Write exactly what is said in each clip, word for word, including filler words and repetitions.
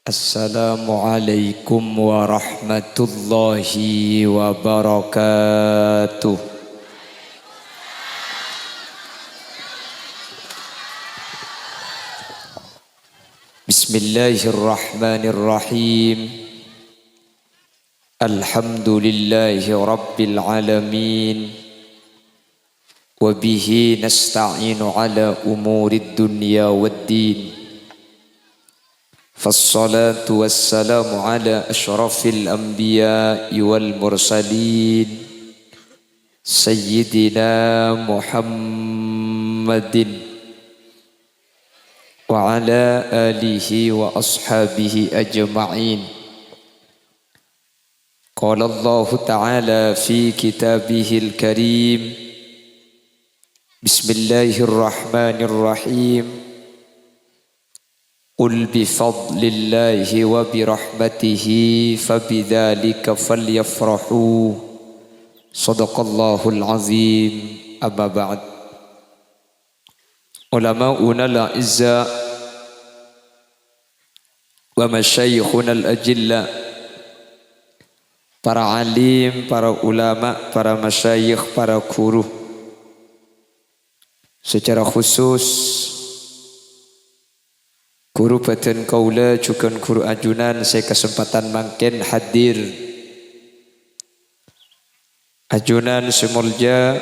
Assalamualaikum warahmatullahi wabarakatuh. Bismillahirrahmanirrahim. Alhamdulillahi rabbil alamin. Wa bihi nasta'inu ala umurid dunya wad din. Fassalatu wassalamu ala asyrafil anbiya'i wal mursalin, Sayyidina Muhammadin wa ala alihi wa ashabihi ajma'in. Qala Allahu ta'ala fi kitabihil karim, Bismillahirrahmanirrahim. Qul bi fadlillahi wa bi rahmatihi fa bidzalika falyafrahu. Shadaqallahul azim. Amma ba'd. Ulama'unal a'izza wa masyayikhunal ajilla, para alim, para ulama, para masyayikh, para guru. Secara khusus, guru bhâdhân kaulâ jhughân guru ajunan sè kasempadhân mangkèn hadir. Ajunan sè molja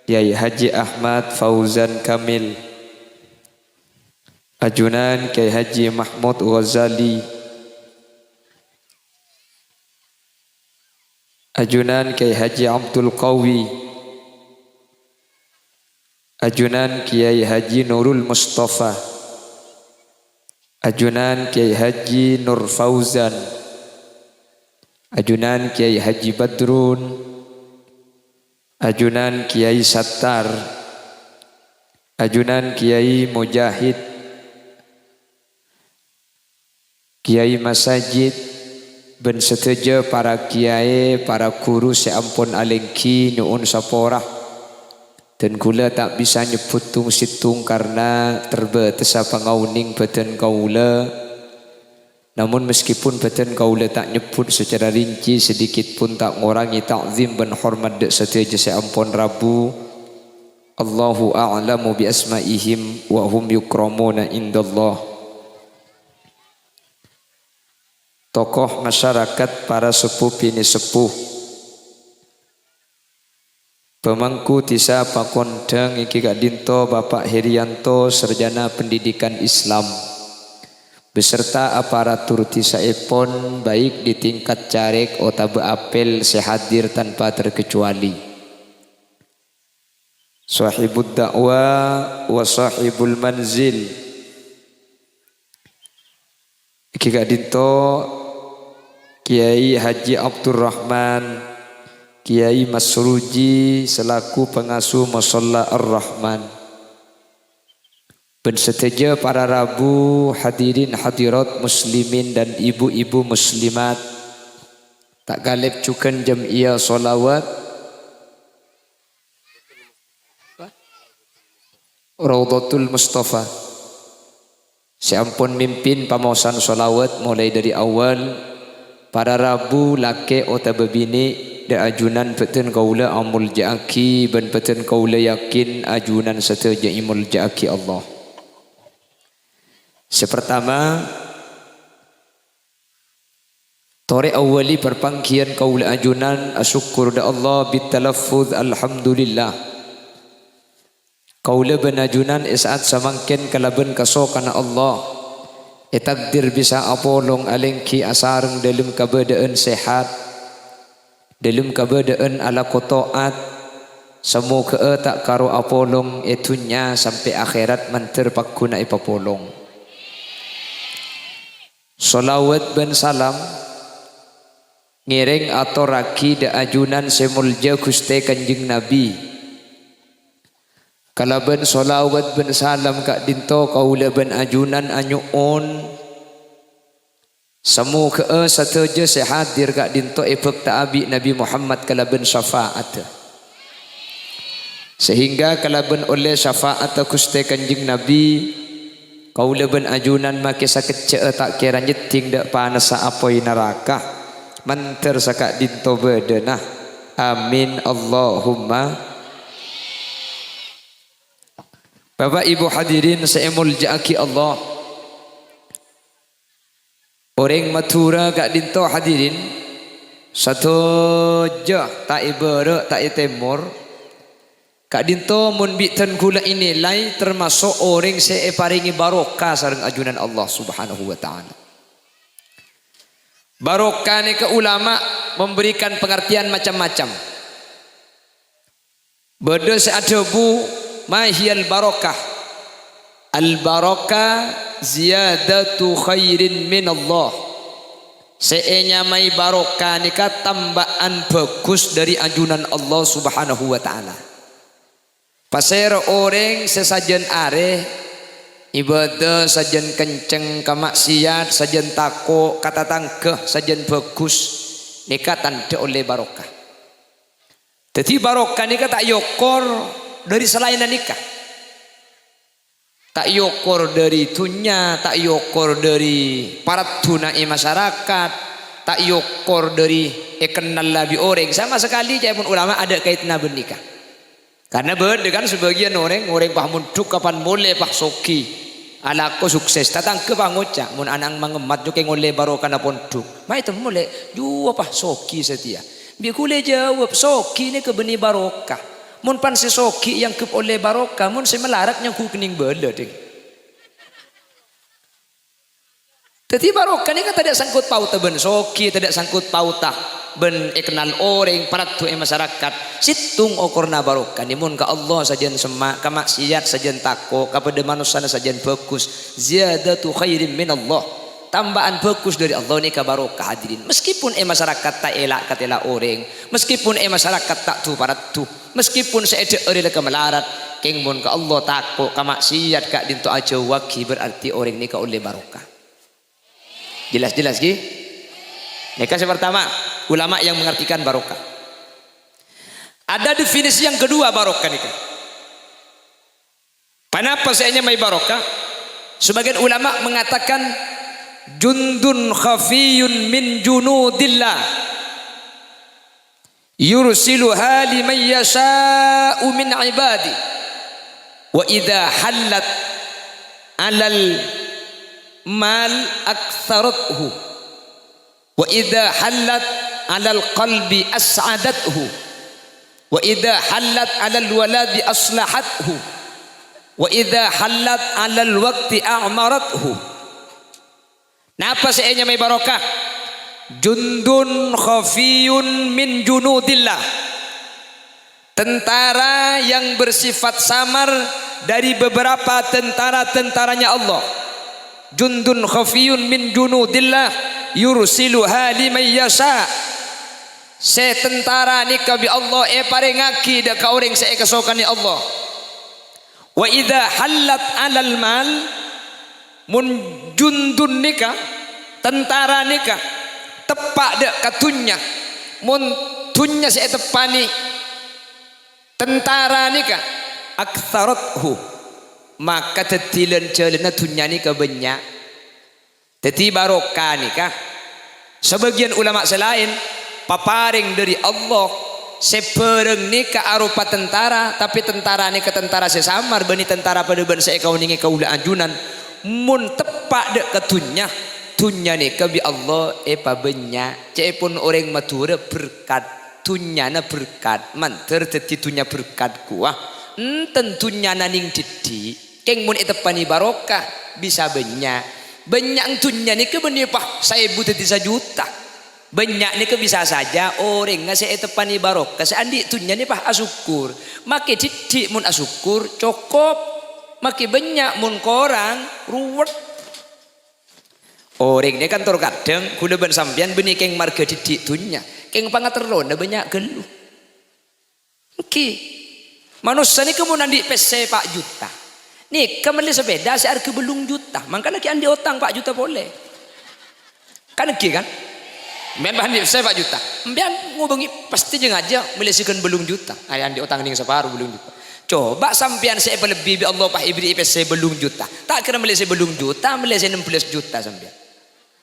Kyai Haji Ahmad Fauzan Kamil, ajunan Kyai Haji Mahmud Ghazali, ajunan Kyai Haji Abdul Qawi, ajunan Kyai Haji Nurul Mustafa, ajunan Kyai Haji Nur Fauzan, ajunan Kyai Haji Badrun, ajunan Kyai Sattar, ajunan Kyai Mujahid, Kyai Masajid, bân sadhâjâ para kyai, para guru sè ampon alèngghi nyo'on sapora. Dân kaulâ ta' bisa nyebbhut tong-sèttong karna terbâtessa pangaonèng bhâdhân kaulâ. Namon, meskipun bhâdhân kaulâ ta' nyebbhut sacara rinci, sedikit pun ta' ngorangè ta'zim bân hormat dâ' sadhâjâ sè ampon rabu. Allahu a'lamu bi asma'ihim wa hum yukramuna indallah. Tokoh masyarakat, para seppo binè' seppo. Pamangku dhisa Pakondhâng èngghi ka'dinto Bapak Herianto, sarjana pendidikan Islam, beserta aparatur dhisaèpon, baik di tingkat carèk otabâ apel, sè hadir tanpa terkecuali. Shahibud da'wa wa shahibul manzil. Èngghi ka'dinto Kyai Haji Abdurrahman, Kyai Masruji selaku pengasuh Musholla Ar-Rahman. Bân sadhâjâ para rabu, hadirin hadirat muslimin dan ibu-ibu muslimat. Ta' ghâlib jhughân jam'iyah sholawat Raudhatul Mustafa, sè ampon mimpin pamaosan sholawat molaè dhâri awwal. Para rabu, lakè' otabâ binè', dâ' ajunan bhâdhân kaulâ amolja'aghi, bân bhâdhân kaulâ yakin ajunan sadhâjâ èmolja'aghi Allah. Sè partama, torè awwali parpangghiyân kaulâ ajunan asokkor dâ' Allah bitalaffuz alhamdulillah. Kaulâ bân ajunan è sa'at samangkèn kalabân kasokanna Allah, ètakdir bisa apolong alèngghi asareng dâlem kabâdâ'ân sehat, dâlem kabâdâ'ân alako to'at, samoghâ'â ta' karo apolong è dhunnya sampè' akhèrat mandhâr pagghuna èpapolong. Sholawat bân salam ngèrèng atorraghi dâ' ajunan sè molja Ghustè Kanjeng Nabi. Kalabân sholawat bân salam ka'dinto kaulâ bân ajunan anyo'on, samoghâ'â sadhâjâ sè hadir ka'dinto èbhâkta'a bi' Nabi Muhammad kalabân syafa'addhâ. Sehingga kalabân ollè syafa'addhâ Ghustè Kanjeng Nabi, Kaulâ bân ajunan makè sakejjhâ'â ta' kèra nyèddhing dâ' panassa apoy naraka, mandhâr saka'dinto bâdâna. Amin, Allahumma. Bapa', Ibu, hadirin sè èmoljâ'aghi Allah. Orèng Madhurâ ka'dinto, hadirin, sadhâjâ ta' è bârâ', ta' è tèmor, ka'dinto mon bi' dân ghulâ ènilai tamaso' orèng sè èparèngè barokah sareng ajunan Allah Subhanahu wa Ta'ala. Barokah nèka ulama memberikan pengertian macam-macam. Bâdâ sè adhâbu, "Ma hiyal barokah?" "Al-barokah ziyadatu khairin minallah." Sè ènyamaè barokah nèka tamba'an bhâghus dâri ajunan Allah Subhanahu wa Ta'ala. Pasèra orèng sè sajân arè ibadah, sajân kencèng ka maksiat, sajân tako' ka tatangghâ, sajân bhâghus, nèka tandhâ ollè barokah. Dhâddhi, barokah nèka ta' èokor dâri salaènna nèka. Ta' èokor dâri dhunnya, ta' èokor dâri paraddhuna è masarakat, ta' èokor dâri èkennalla bi' orèng. Sama sakalè, ca'èpon ulama, adâ' kaètanna bân nèka. Karna bâdâ, kan, sabâgiyân orèng, orèng pas mondhuk kapan molè pas soghi. Alako sukses, tatangghâ pas ngoca', "Mon ana'na mangemmat jhâ' kèng ollè barokana pondhuk." Ma' ètemmo, lè', jhuwâ pas soghi satèya. Bi' ghulâ èjâwâb, soghi nèka bânnè barokah. Mon pan sè soghi èangghep ollè barokah, mon sè malarat nyangghu kennèng bâlâ, Ding. Dhâddhi, barokah nèka tadâ' sangkot paotta bân soghi, tadâ' sangkot paotta bân èkennal orèng, paraddhu è masarakat. Sèttong okorna barokah nè, mon ka Allah sajân semma', ka maksiat sajân tako', ka padâ manossana sajân bhâghus. Ziyadatu khairin minallah. Tamba'an bhâghus dâri Allah nèka barokah, hadirin. Meskipun è masarakat ta' èla'-katèla' orèng, meskipun è masarakat ta' du-paraddhu, meskipun sè èdhâ'ârè la ka malarat, kèng mon ka Allah tako', ka maksiat ka'dinto ajhâuwaghi, berarti orèng nèka ollè barokah. Jelas-jelas, ghi? Nèka sè pertama, ulama yang mengartikan barokah. Ada definisi yang kedua barokah nèka. Ponapa sè ènyamaè barokah? Sebagian ulama mengatakan, "Jundun khafiyun min junudillah, yursiluha liman yasha'u min ibadi. Wa idza hallat 'alal mal aktsarathu." Wa idza hallat 'alal qalbi as'adathu. Wa idza hallat 'alal waladi aslahathu. Wa idza hallat 'alal waqti a'marathu. Napa sè ènyamaè barokah? Jundun khafiyun min junudillah. Tentara yang bersifat samar dari beberapa tentara-tentaranya Allah. Jundun khafiyun min junudillah yursiluha liman yasha. Sè tentara nèka bi' Allah èparèngaghi dâ' ka orèng sè èkasokanè Allah. Wa idza hallat 'alal mal, mon jundun nèka, tentara nèka, teppa' dâ' ka dhunnya, mon dhunnya sè èteppanè tentara nèka, aktsarathu, maka dhâddhi lan-jhâlânna dhunnya nèka bânnya'. Dhâddhi, barokah nèka, sabâgiyân ulama sè laèn, paparèng dâri Allah, sè bârâng nèka aropa tentara, tapè tentara nèka tentara sè samar bânnè tentara padâ bân sè èkaonèngè kaulâ ajunan. Mon teppa' dâ' ka dhunnya, dhunnya nèka bi' Allah èpabânnya'. Ca'èpon orèng Madhurâ berkat, dhunnyana berkat, mandhâr dhâddhi dhunnya berkat kowa. Enten dhunnyana nèng dhiddhi'. Kèng mon èteppanè barokah, bisa bânnya'. Bânnya' dhunnya nèka bânnè pas saèbu dhâddhi sajuta. Bânnya' nèka bisa saja orèngnga sè èteppanè barokah sè andi' dhunnya nè pas asokkor. Makè dhiddhi' mon asokkor, cokop. Makè bânnya' mon korang, ruwet. Orèng nè kan tor kadhâng, kaulâ bân sampèyan bânnè kèng marghâ dhiddhi' dhunnya. Kèng pangaterrona bânnya' ghâllu. Èngghi. Manossa nèka mon andi' pèssè pa' juta. Nèka mellè sepeda sè arghâ bâllung juta. Mangkana ghi' andi' otang pa' juta polè. Kan èngghi, kan? Sampèyan pas andi' pèssè pa' juta. Sampèyan ngobângè pastè jhâ' ngajhâ mellè sèghân bâllung juta. Arèya andi' otang nèng saparo bâllung juta. Coba sampèyan sè èpalebbi bi' Allah pas èberri'i pèssè bâllung juta. Ta' kèra mellè sè bâllung juta, mellè sè ennem bellâs juta sampèyan.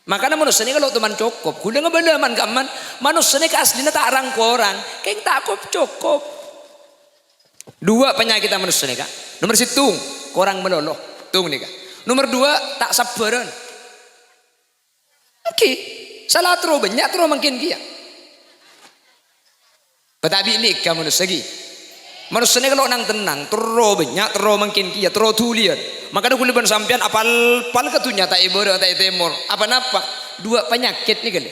Mangkana manossa nèka lo' toman cokop. Ghulâ ngabâlâ man-kamman, manossa nèka asllina ta' rang-korang, kèng ta' kop-cokop. Duwâ' panyakèdhâ manossa nèka. Nomer sèttong, korang malolo. Tong nèka. Nomer duwâ', ta' sabbhârân. Èngghi, sala terro bânnya', terro mangkèn kèya. Bâ ta' bi' nèka manossa, ghi. Manossa nèka lo' nang-tennang, terro bânnya', terro mangkèn kèya, terro dhuliyân. Mangkana ghulâ bân sampèyan apal-pal ka dhunnya, ta' è bârâ', ta' è tèmor. Apa-napa? Duwâ' panyakèt nèka, lè.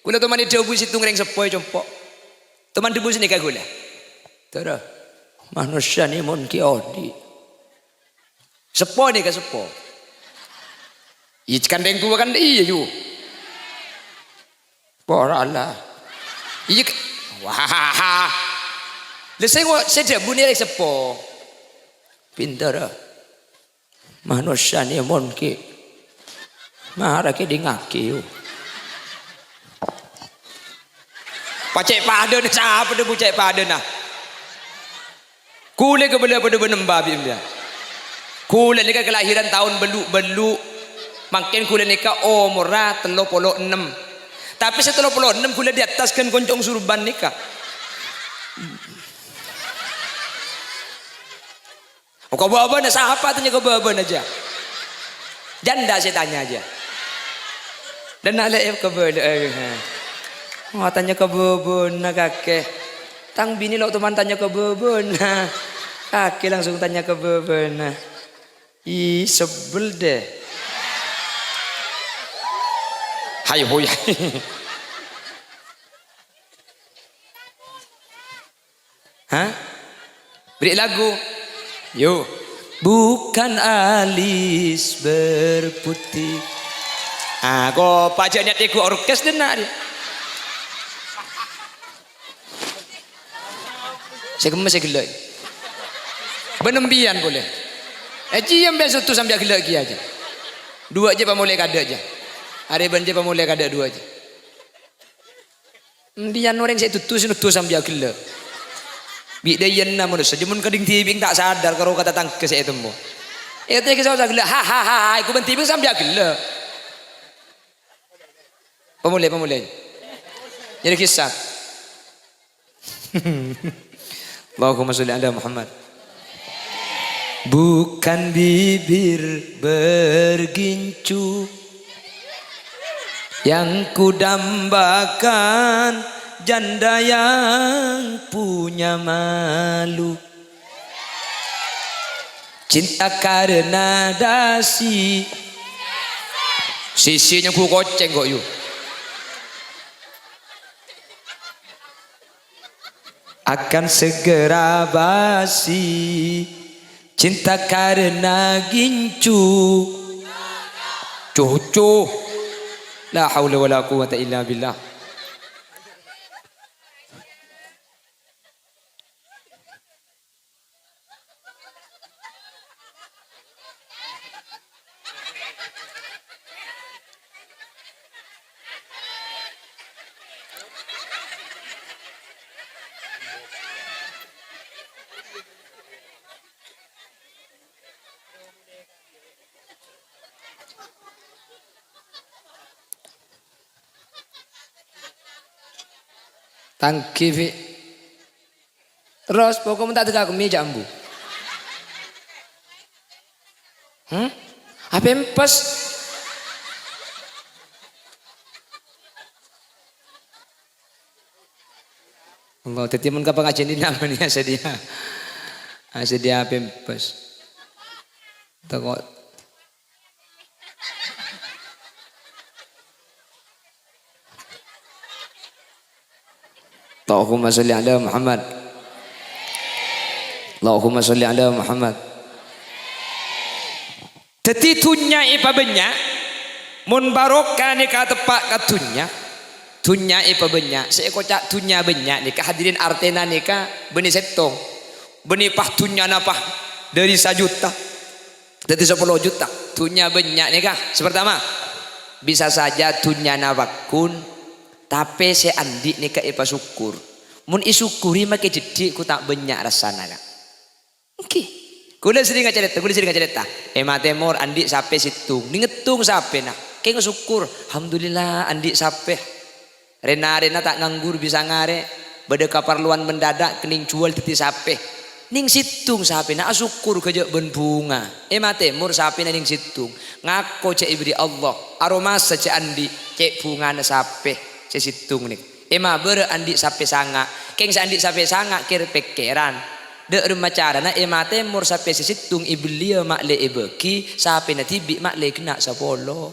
Ghulâ toman èdhâbuwi sèttong rèng seppo è compo'. Toman dhâbu sanèka ghulâ. Dârâ, manossa nè mon ghi' odi'. Seppo nèka, seppo. Iyâ, kan rèng towa kan iyâ, yu. Pora Allah. Iyâ, ka-, wah. Lha, sè ngo-, sè dhâbu nè rèng seppo. Pinter, ah. Manossa nè mon ghi'. Mara kèdingngaghi, yu. Pacè' padâna, sapa dhâbu cè' padâna? Ghulâ kabâlâ padâ bân emba bi' embiyan. Ghulâ nèka kalahiran taon bâllu'-bâllu'. Mangkèn ghulâ nèka omorra tello polo ennem. Tapè sè tello polo ennem ghulâ di attas ghân koncong surban nèka. Oh, ka bâbâna, sapa tanya ka bâbâna, jâ? Janda sè tanya, jâ. Dan alè' ka bâbâna, eh, eh. Wah, tanya ka bâbâna kakè. Tang binè lo' toman tanya ka bâbâna. Kakè langsung tanya ka bâbâna. Ih, sebel deh. Hai, hoy. Hah? Beri lagu. Yo. Bukan alis berputih. Ah, kok pajak niat ego orkes dena dia. Sè kemma sè ghellâ'. Bân embiyan polè. Eh, cè' embiyan sèttong sampè' ghellâ' kèya jâ. Duwâ' jâ pamolè kadâ' jâ. Arè bân jâ pamolè kadâ' duwâ' jâ. Embiyan orèng sè dudu sè noddu sampè' ghellâ'. Bi' dâ' iyâ na manossa jâ mon kadhing dhibi' ta' sadar karo ka tatangghâ sè ètemmo. Ètè kè saos ghellâ', ha, ha, ha, ha, iku bân dhibi' sampè' ghellâ'. Pamolè, pamolè. Jadi kisah. Allahumma sholli ala Muhammad. Bukan bibir bergincu yang kudambakan janda yang punya malu. Cinta karena dasi. Sisi nyenggu kocèng kok, yu. Akan segera basi. Cinta karena gincu. Cucu. La haula wala quwwata illa billah. Tangghâ, Fi'. Terros, pokok mon ta' dâgâmi jâ' ambu. Hmm? Apèmpes? Allah, dhâddhi mon ka pangajiân dina' bânnè sadhiyâ. Ah, sadhiyâ apèmpes. Tako'. Allahumma sholli ala Muhammad. Allahumma sholli ala Muhammad. Dhâddhi dhunnya èpabânnya', mon barokah nèka teppa' ka dhunnya. Dhunnya èpabânnya', sè èkoca' dhunnya bânnya' nèka hadirin artèna nèka bânnè sèttong. Bânnè pas dhunnyana pas dâri sajuta. Dhâddhi sapolo juta. Dhunnya bânnya' nèka. Sè partama, bisa saja dhunnyana pagghun, tapè sè andi' nèka èpasokor. Mon èsokori makè jeddhi' ghu ta' bânnya' rassana, Ka'. Èngghi. Kaulâ serrèng acarèta, kaulâ serrèng acarèta. È Matèmor andi' sapè sèttong. Nèng sèttong sapèna. Kèng asokkor. Alhamdulillah andi' sapè. Rèn-arènna ta' nganggur bisa ngarè'. Bâdâ kaparlowan mendadak kennèng juwâl dhâddhi sapè. Nèng sèttong sapèna asokkor ghâjâ' bân bhunga. È Matèmor sapèna nèng sèttong. Ngako jhâ' èbèrri' Allah. Aromasa jhâ' andi'. Cè' bhungana sapè. Sè sèttong nèng. È Mabârâ' andi' sapè sanga', kèng sè andi' sapè sanga' kèr-pèkkèran. Dâ' remma carana è Matèmor sapè sè sèttong èbelliyâ ma'lè èbâghi, sapèna dhibi' ma'lè ghenna' sapolo.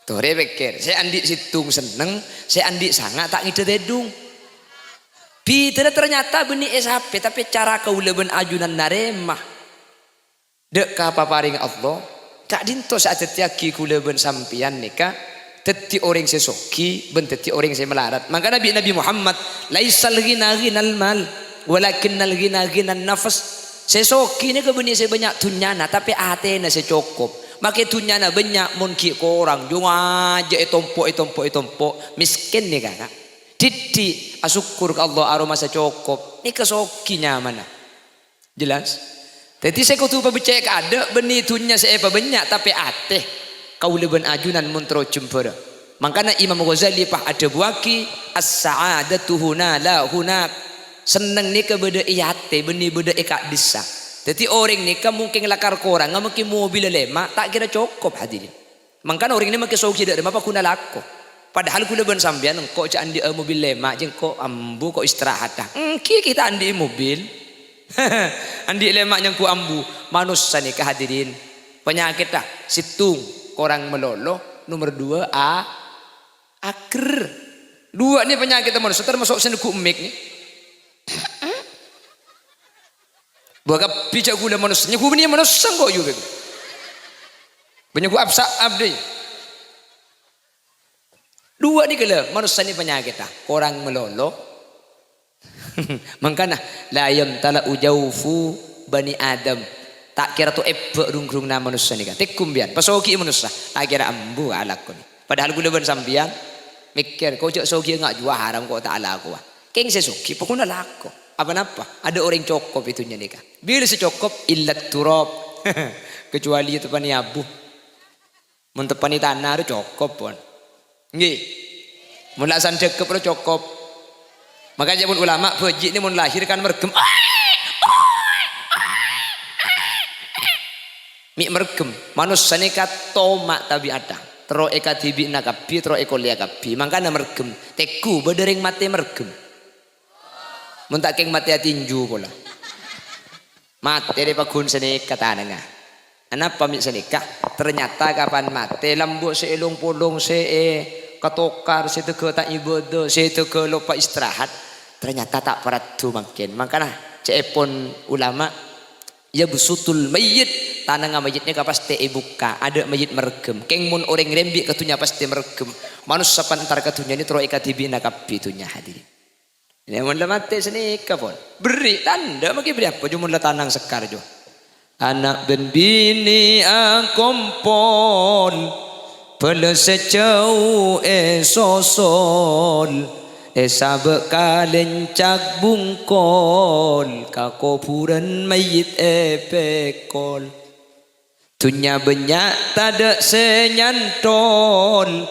Torè pèkkèr, sè andi' sèttong senneng, sè andi' sanga' ta' ngèdhâ tèdung. Bhidhâna ternyata bânnè è sapè, tapè cara kaulâ bân ajunan narèma. Dâ' ka paparèngnga Allah, ka'dinto sè adhâddhiyâghi kaulâ bân sampèyan nèka dhâddhi orèng sè soghi bân dhâddhi orèng sè malarat. Mangkana bi' Nabbhi Muhammad, "Laisal ghina ghinal mal, walakinnal ghina ghinan nafs." Sè soghi nèka bânnè sè bânnya' dhunnyana, tapè atèna sè cokop. Makè dhunnyana bânnya' mon ghi' korang, jhung ajâ ètompo', ètompo', ètompo'. Mèskèn nèka, Ka'. Dhiddhi' asokkor ka Allah aromasa cokop. Nèka soghi nyamana. Jelas? Dhâddhi sè kodhu pabecce' kaadâ' bânnè dhunnya sè èpabânnya', tapè atè kaulâ bân ajunan mon terro jembhârâ. Mangkana Imam Ghazali pas adhâbuwâghi, "As-sa'adatu huna la hunak." Senneng nèka bâdâ è atè, bânnè bâdâ è ka'dissa'. Dhâddhi orèng nèka mungkin lakar korangnga mangkè mobilla lèma' ta' kèra cokop, hadirin. Mangkana orèng nèka mangkè soghi dâ' remma paghuna lako. Padahal kaulâ bân sampèyan engko' jhâ' andi'â mobil lèma', jhâ' engko' ambu ko' istirahat, ah. Èngghi kita andi'â mobil. Andi' lèma' nyangko ambu. Manossa nèka, hadirin. Panyakètta, sèttong, korang malolo, nomer duwâ', a-, ager. Duwâ' nè panyakètta manossa, termasuk sè neggu' mik nè. Bâ kabbhi jhâ' kaulâ manossa, nyangko bânnè manossa engko' yu, bek. Bânnè ghu apsa abdhi. Duwâ' nèka la manossa nè panyakètta, korang malolo. Mangkana, "La yamtala'u jaufu bani Adam." Ta' kèra to' èbâ' rung-grungna manossa nèka. Tèngghu sampèyan, pasoghi manossa, ta' kèra ambu alakonè. Padahal kaulâ bân sampèyan mèkkèr, "Ko' jhâ' soghi nga' juwâ haram ko' ta' alakowa." Kèng sè soghi pokona lako. Apa-napa? Adâ' orèng cokop è dhunnya nèka. Bilâ sè cokop, illat turab. Kecuali teppa'na abu. Mon teppa'na tana rowa cokop, pon. Èngghi. Mon la sandhâkep rowa cokop. Makanya mon ulama bâji' nè mon lahir kan mergem. Mè' mergem. Manossa nèka toma' tabi'atta. Terro èkadhibi'na kabbhi, terro èkollèya kabbhi. Mangkana mergem. Tèngghu bâdâ rèng matè mergem. Mon ta' kèng matèya tinju pola. Matè rè paggun sanèka tanangnga. Anapa mè' sanèka? Ternyata kapan matè, lambu' sè èlong-polong, sè èkatokar, sè dâgghâ ta' ibâdâ, sè dâgghâ loppa istirahat. Ternyata ta' paraddu mangkèn. Mangkana ca'èpon ulama, "Yabsutul mayyit," tanangnga mayyit nèka pastè èbukka', adâ' mayyit mergem. Kèng mon orèng rembi' ka dhunnya pastè mergem. Manossa pa entar ka dhunnya nè terro èkadhibi'na kabbhi dhunnya, hadirin. Nè, mon la matè sanèka, pon. Berri' tandhâ mangkè berri' apa, jhâ' mon la tanang sekkar, jhâ'. Ana' bân binè akompol, bâlâ sè jhâu èsosol, èsabâ' ka lèncak bungkol, ka kobhurân mayyit èpèkol. Dhunnya bânnya' tadâ' sè nyantol,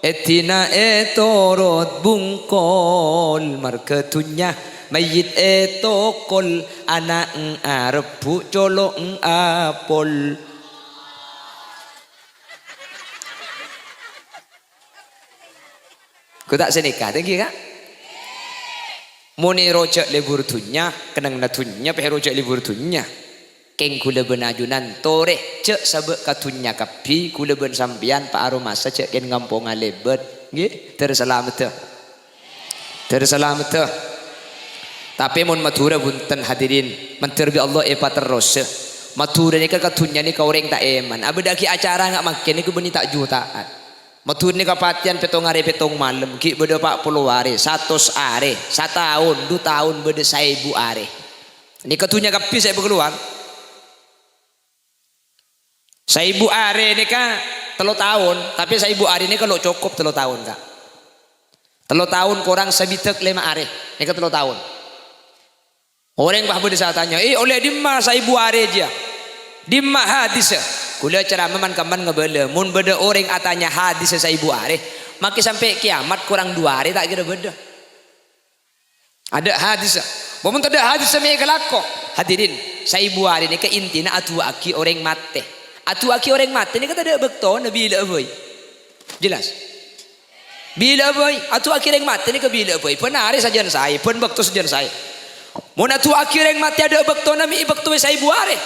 èdina ètorot bungkol. Marghâ dhunnya mayyit ètokol, ana' arebbhu' colo' apol. Ghu ta' sanèka, tèngghi, Ka'? Mon è rowa jhâ' lebur dhunnya, kennengnganna dhunnya, pèhè rowa jhâ' lebur dhunnya. Kèng kaulâ bân ajunan, torè, jhâ' sabâ' ka dhunnya kabbhi, kaulâ bân sampèyan pa' aromasa jhâ' kèng ngamponga lèbât. Ngghi, dâr salameddhâ. Dâr salameddhâ. Tapè mon Madhurâ bhunten, hadirin, mandhâr bi' Allah èpaterrosa. Madhurâ nèka ka dhunnya nèka orèng ta' èman. Abâdâ'aghi acara nga' mangkèn nèka bânnè ta' juta'an. Madhurâ nèka patèyan pèttong arè pèttong malem, ghi' bâdâ pa' polo arè, satos arè, sataon, du taon bâdâ saèbu arè. Nèka dhunnya kabbhi sè èpakalowar. Saèbu arè nèka tello taon, tapè saèbu arè nèka lo' cokop tello taon, Ka'. Tello taon korang sabidhâk lèma arè, nèka tello taon. Orèng pas bâdâ sè atanya, "Eh, ollè dimma saèbu arè jiyâ? Dimma hadissa?" Kaulâ ceramah man-kamman ngabâlâ, mon bâdâ orèng atanya hadissa saèbu arè, makkè sampè' kiyamat korang du arè ta' kèra bâdâ. Adâ' hadissa. Mon tadâ' hadissa mè' èkalako. Hadirin, saèbu arè nèka intina adu'aaghi orèng matè. Adu'aaghi orèng matè nèka tadâ' bâktona bilâ'â bhâi. Jelas? Bilâ'â bhâi, adu'aaghi orèng matè nèka bilâ'â bhâi. Bân arè sajân saè, bân bâkto sajân saè. Mon adu'aaghi orèng matè adâ' bâktona mè' èbâktowè saèbu arè.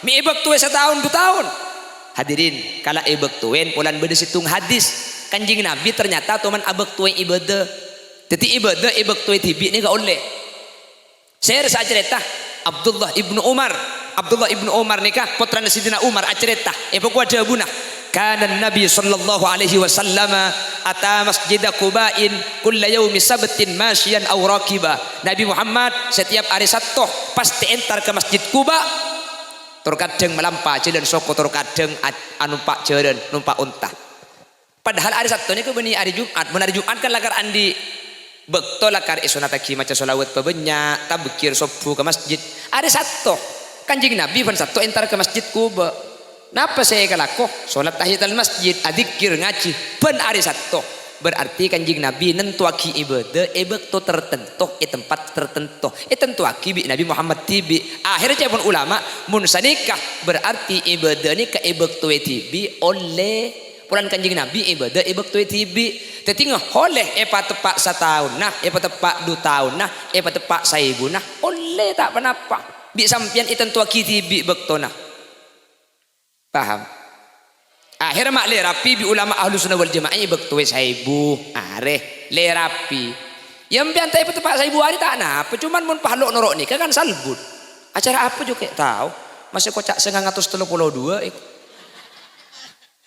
Mè' èbâktowè sataon, du taon. Hadirin, kala èbâktowèn polana bâdâ sèttong hadis. Kanjeng Nabi ternyata toman abâktowè ibâdâ. Dhâddhi ibâdâ èbâktowè dhibi' nèka ollè. Sèra sè acarèta Abdullah ibnu Umar. Abdullah ibnu Umar nèka pottrana Sidina Umar acarèta, èpakowat dhâbuna, "Kana Nabi sallallahu alaihi wasallam ata masjida Quba'in kulla yaumi sabtin masyiyan aw rakiba." Nabi Muhammad setiap arè Satto pastè entar ka Masjid Quba. Tor kadhâng malampa jhâlân soko, tor kadhâng a-, anompa' jhâlân, nompa' onta. Padahal arè Satto nèko bânnè arè Jum'at. Mon arè Jum'at kan lakar andi' bâkto, lakar èsonattaghi maca sholawat pabânnya', tabgir sobbhu ka masjid. Arè Satto, Kanjeng Nabi bân Satto entar ka Masjid Quba. Napa sè èkalako? Sholat tahiyatul masjid, adzikir, ngajhi, bân arè Satto. Berarti Kanjeng Nabi nentowaghi ibâdâ è bâkto tertentu, è tempat tertentu. Ètentowaghi bi' Nabi Muhammad dhibi'. Akhèrra ca'èpon ulama, mon sanèka berarti ibâdâ nèka èbâktowè dhibi' ollè. Polana Kanjeng Nabi ibâdâ èbâktowè dhibi'. Dhâddhi ngaollè èpateppa' sataonna, èpateppa' du taonna, èpateppa' saèbuna, ollè ta' ponapa. Bi' sampèyan ètentowaghi dhibi' bâktona. Paham? Akhèrra ma' lè rapi bi' ulama Ahlussunnah wal Jamaah èbâktowè saèbu arè. Lè rapi. Yâ, sampèyan ta' èpateppa' saèbu arè ta' napa, coma mon pahalo' noro' nèka kan salbut. Acara apa jhughân ta' tao? Masih koca' sangang atos tello polo duwâ', eh.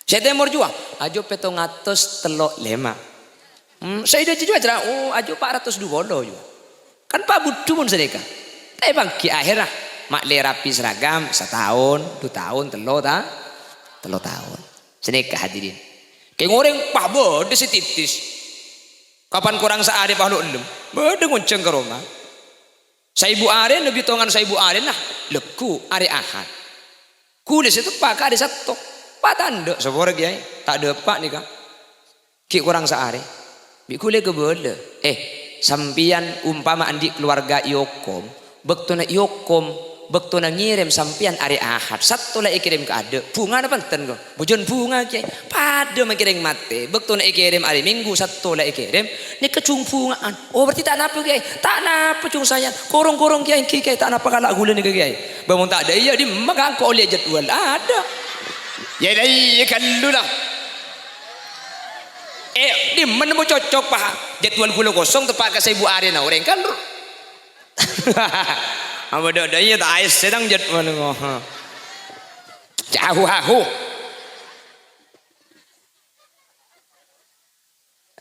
Sè tèmor jhuwa, aju pèttong atos tello lèma'. Hmm, sè dhâjâ jhuwa jhâ', oh, aju pa' ratos du polo jhuwa. Kan pabudhu mon sanèka. Tapè bânggi akhèrra, ma' lè rapi seragam, sataon, du taon, tello ta-, tello taon. Sanèka, hadirin. Kèng orèng pas bâdâ sè titis. Kapan korang saarè pas lo' ellem, bâdâ ngonjhâng ka roma. Saèbu arè, lebbi tongan saèbu arè, nah, lagghu', arè Ahad. Ghulâ sè teppa' ka arè Satto. Patandhâ, saporana, Kèyaè, ta' dâpa' nèka. Ghi' korang saarè. Bi' ghulâ èkabâlâ. Eh, sampèyan ompama andi' kalowarga èokom, bâktona èokom, bâktona ngèrèm sampèyan arè Ahad, Satto la èkèrèm kaadâ', bhungana bhunten, ko. Bhujân bhunga, Kèyaè. Padâ ma' kèrèng matè. Bâktona èkèrèm arè Minggu, Satto la èkèrèm. Nèka jhung bhunga'an. Oh, berarti ta' napa, Kèyaè? Ta' napa, jhung saèyan. Korong-korong, Kèyaè, ènggi, Kèyaè. Ta' napa kala' ghulâ nèka, Kèyaè. Bâ mon ta' dâ' iyâ, dimma ka engko' ollè jadwal? Adâ'. Yâ, dâ' iyâ ghâllu, la. Eh, dimma nemmo cocok, pa. Jadwal ghulâ kosong, teppa' ka saèbu arèna orèng, kan? Apa dâ', dâ' iyâ, ta' aèssè tang jadwal, ngo. Cahu-hahu.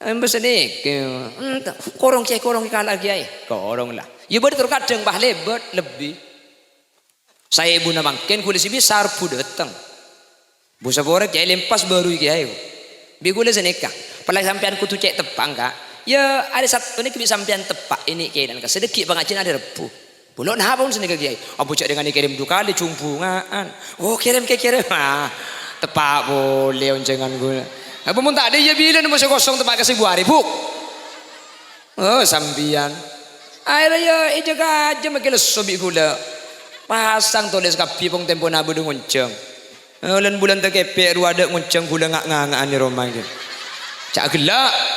Emba sanèka, enta, korong, Kèyaè, korong, kala', Kèyaè. Korong, la. Yâ, bâdâ tor kadhâng, bah, lèbât, lebbi. Saèbuna mangkèn, ghulâ sè bisa Rebbhu dâteng. Bu sapora, Kèyaè, lèmpas bâru, Kèyaè. Bi' ghulâ sanèka. Pala sampèyan kodhu cè' teppa', Ka'. Yâ, arè Satto nèka bi' sampèyan teppa', ènè' kènè'an, Ka'. Sè dâggi' pangajiyân arè Rebbhu. Bulâ napa mon sanèka, Kèyaè? Apa jhâ' dengan èkèrèm du kalè jhung bhunga'an. Oh, kèrèm, Kèyaè, kèrèm. Ah, teppa' polè onjhângan ghulâ. Apa mon ta' dâ' iyâ bilâ nemmo sè kosong teppa' ka saèbu arè, Bu'? Oh, sampèyan. Akhèrra yâ èjâ-kajâ makkè lesso bi' ghulâ. Pasang tolès kabbhi pong tempona bâdâ ngonjhâng. Eh, lan-bulân takèpè' rowa dâ' ngonjhâng ghulâ nga'-nganga'an è roma, ghi. Ca' ghellâ'.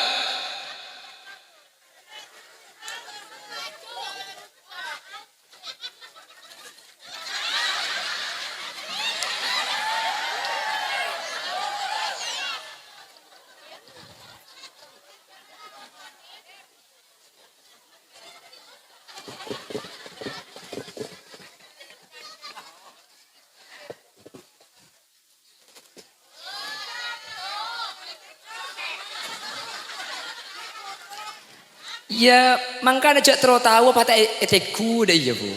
Yâ, mangkana jhâ' terro tao apa ta' è-, ètegghu dâ' iyâ, Bu'.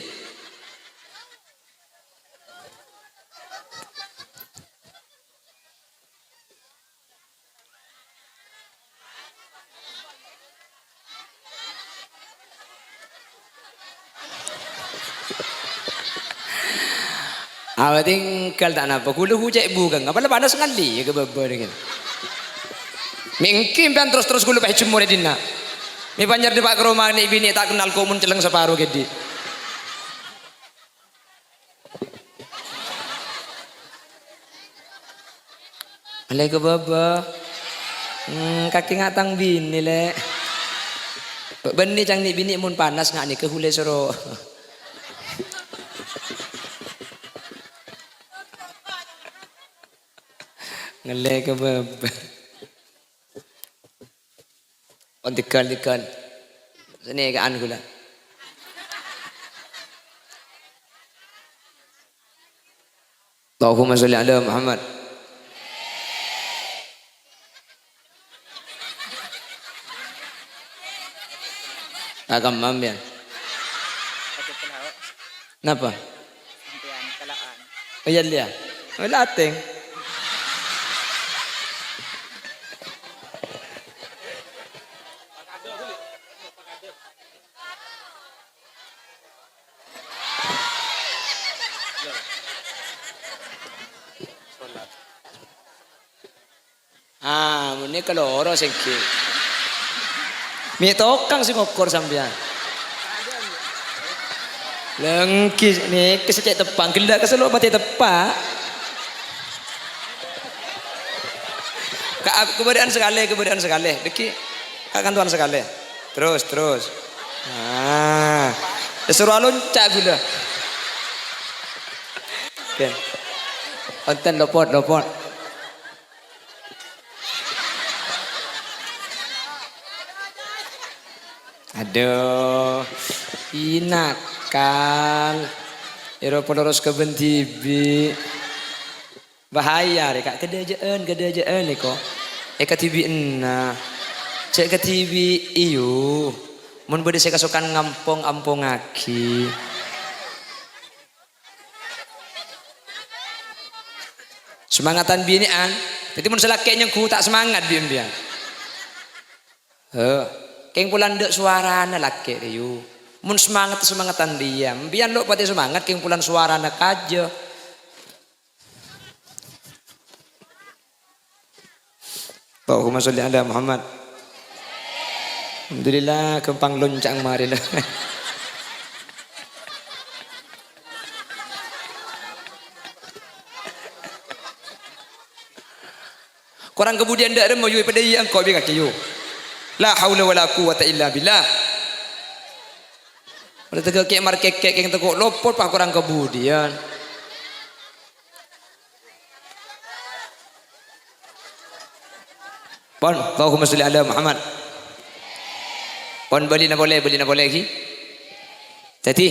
Awa tinggal ta' napa, ghulâ hucè' bukeng, apa la panas ngalli ka bâbâ nèka. Mè' ènggi sampèyan terros-terros ghulâ pas jemmor è dinna'. Mè' panjhâr dâpa' ka roma nè' binè' ta' kennal komun celleng saparo ghi' andi'. Alè ka bâbâ. Hmm, kakè nga' tang binè, Lè'. Bâ-, bânnè cang nè' binè' mon panas nga' nèka ghulâ soro. Ngallè ka bâbâ. Pon tegal-tegal. Sini ka'an ghulâ. Allahumma sholli ala Muhammad. Kakam ambiyan. Napa? Oh, iyâ, iyâ. Oh, latèng. Ah, mon nèka loro sènggi. Mè' tokang sè ngokor sampèyan. Lènggi nèka sè cè' teppa', ghellâ' ka sè lo' patè teppa'. Ka-, kabâdâ'ân sakalè, kabâdâ'ân sakalè. Dâggi', ka kantowan sakalè. Terros, terros. Ah. Èsoro alonca' ghulâ. Oke. Wonten lopot, lopot. Adhu, inakal. Èro poloros ka bân dhibi'. Bahaya rè, Ka'. Kadhâjâ'ân, kadhâjâ'ân rè, ko'. È kadhibi'na. Jhâ' kadhibi', iyo. Mon bâdâ sè kasokan ngampong, ampongngaghi. Semangattan binè'an. Dhâddhi mon sè lakè' nyengghu ta' semangat bi' empèyan. Heh, kèng polana endâ' sowarana lakè' rèya. Mon semangat, semangattan dhiyâ. Empèyan lo' patè semangat kèng polana sowarana kajâ. Allahumma sholli ala Muhammad. Alhamdulillah, ghâmpang lonca' marèna. Korang kabudhiyân dâ' remma, yu, padâ iyâ engko' bi' kakè, yu. La haula wala quwwata illa billah. Padâ tegghâ kè' markèkè' kèng tako' lopot, pas korang kabudhiyân. Pon, Allahumma sholli ala Muhammad. Pon bâlina polè, bâlina polè, ghi. Dhâddhi,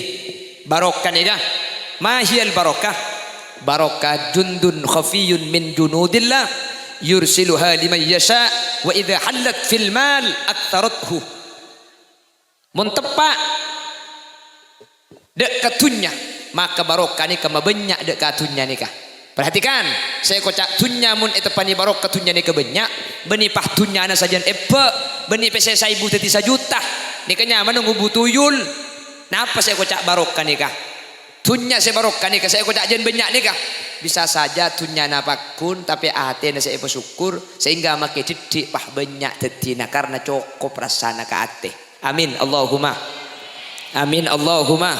barokah nèka, ma hiyal barokah? Barokah jundun khafiyyun min junudillah, yursiluha liman yasha, wa idza hallat fil mal aktsarathu. Mon teppa' dâ' ka dhunnya, maka barokah nèka mabânnya' dâ' ka dhunnya nèka. Perhatikan, sè èkoca' dhunnya mon èteppa'è barokah dhunnya nèka bânnya', bânnè pas dhunnyana sajân èbâ', bânnè pèssè saèbu dhâddhi sajuta. Nèka nyamana ngobu tuyul. Napa sè èkoca' barokah nèka? Dhunnya sè barokah nèka, sè èkoca' jân bânnya' nèka. Bisa saja dhunnyana pagghun, tapè atèna sè èpasokkor, sehingga makè dhiddhi' pas bânnya' dhâddhina karna cokop rassana ka atè. Amin, Allahumma. Amin, Allahumma.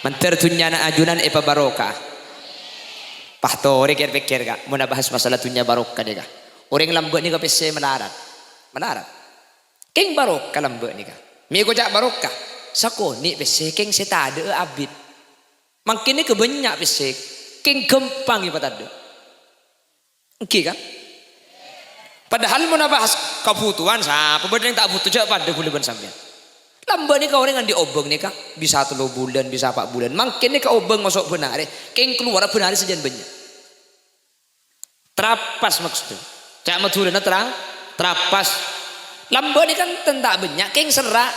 Mandhâr dhunnyana ajunan èpabarokah. Pas torè kèr-pèkkèr, Ka', mon abahas masalah dhunnya barokah nèka. Orèng lambâ' nèka pèssè malarat. Malarat. Kèng barokah lambâ' nèka. Mè' èkoca' barokah. Sakonè' pèssè kèng sè tadâ'â abit. Mangkèn nèka bânnya' pèssè. Kèng ghâmpang èpatadâ'. Ènggi, kan? Padahal mon abahas kabhutowan, sapa bâdâ orèng ta' bhuto, jhâ' padâ ghulâ bân sampèyan. Lambâ' nèka orèng andi' obâng nèka, bisa tello bulân, bisa pa' bulân. Mangkèn nèka obâng maso' bân arè, kèng kalowarra bân arè sajân bânnya'. Trapas maksudnya. Ca' Madhurâna tra-, trapas. Lambâ' nèka kan ta' bânnya', kèng serra'.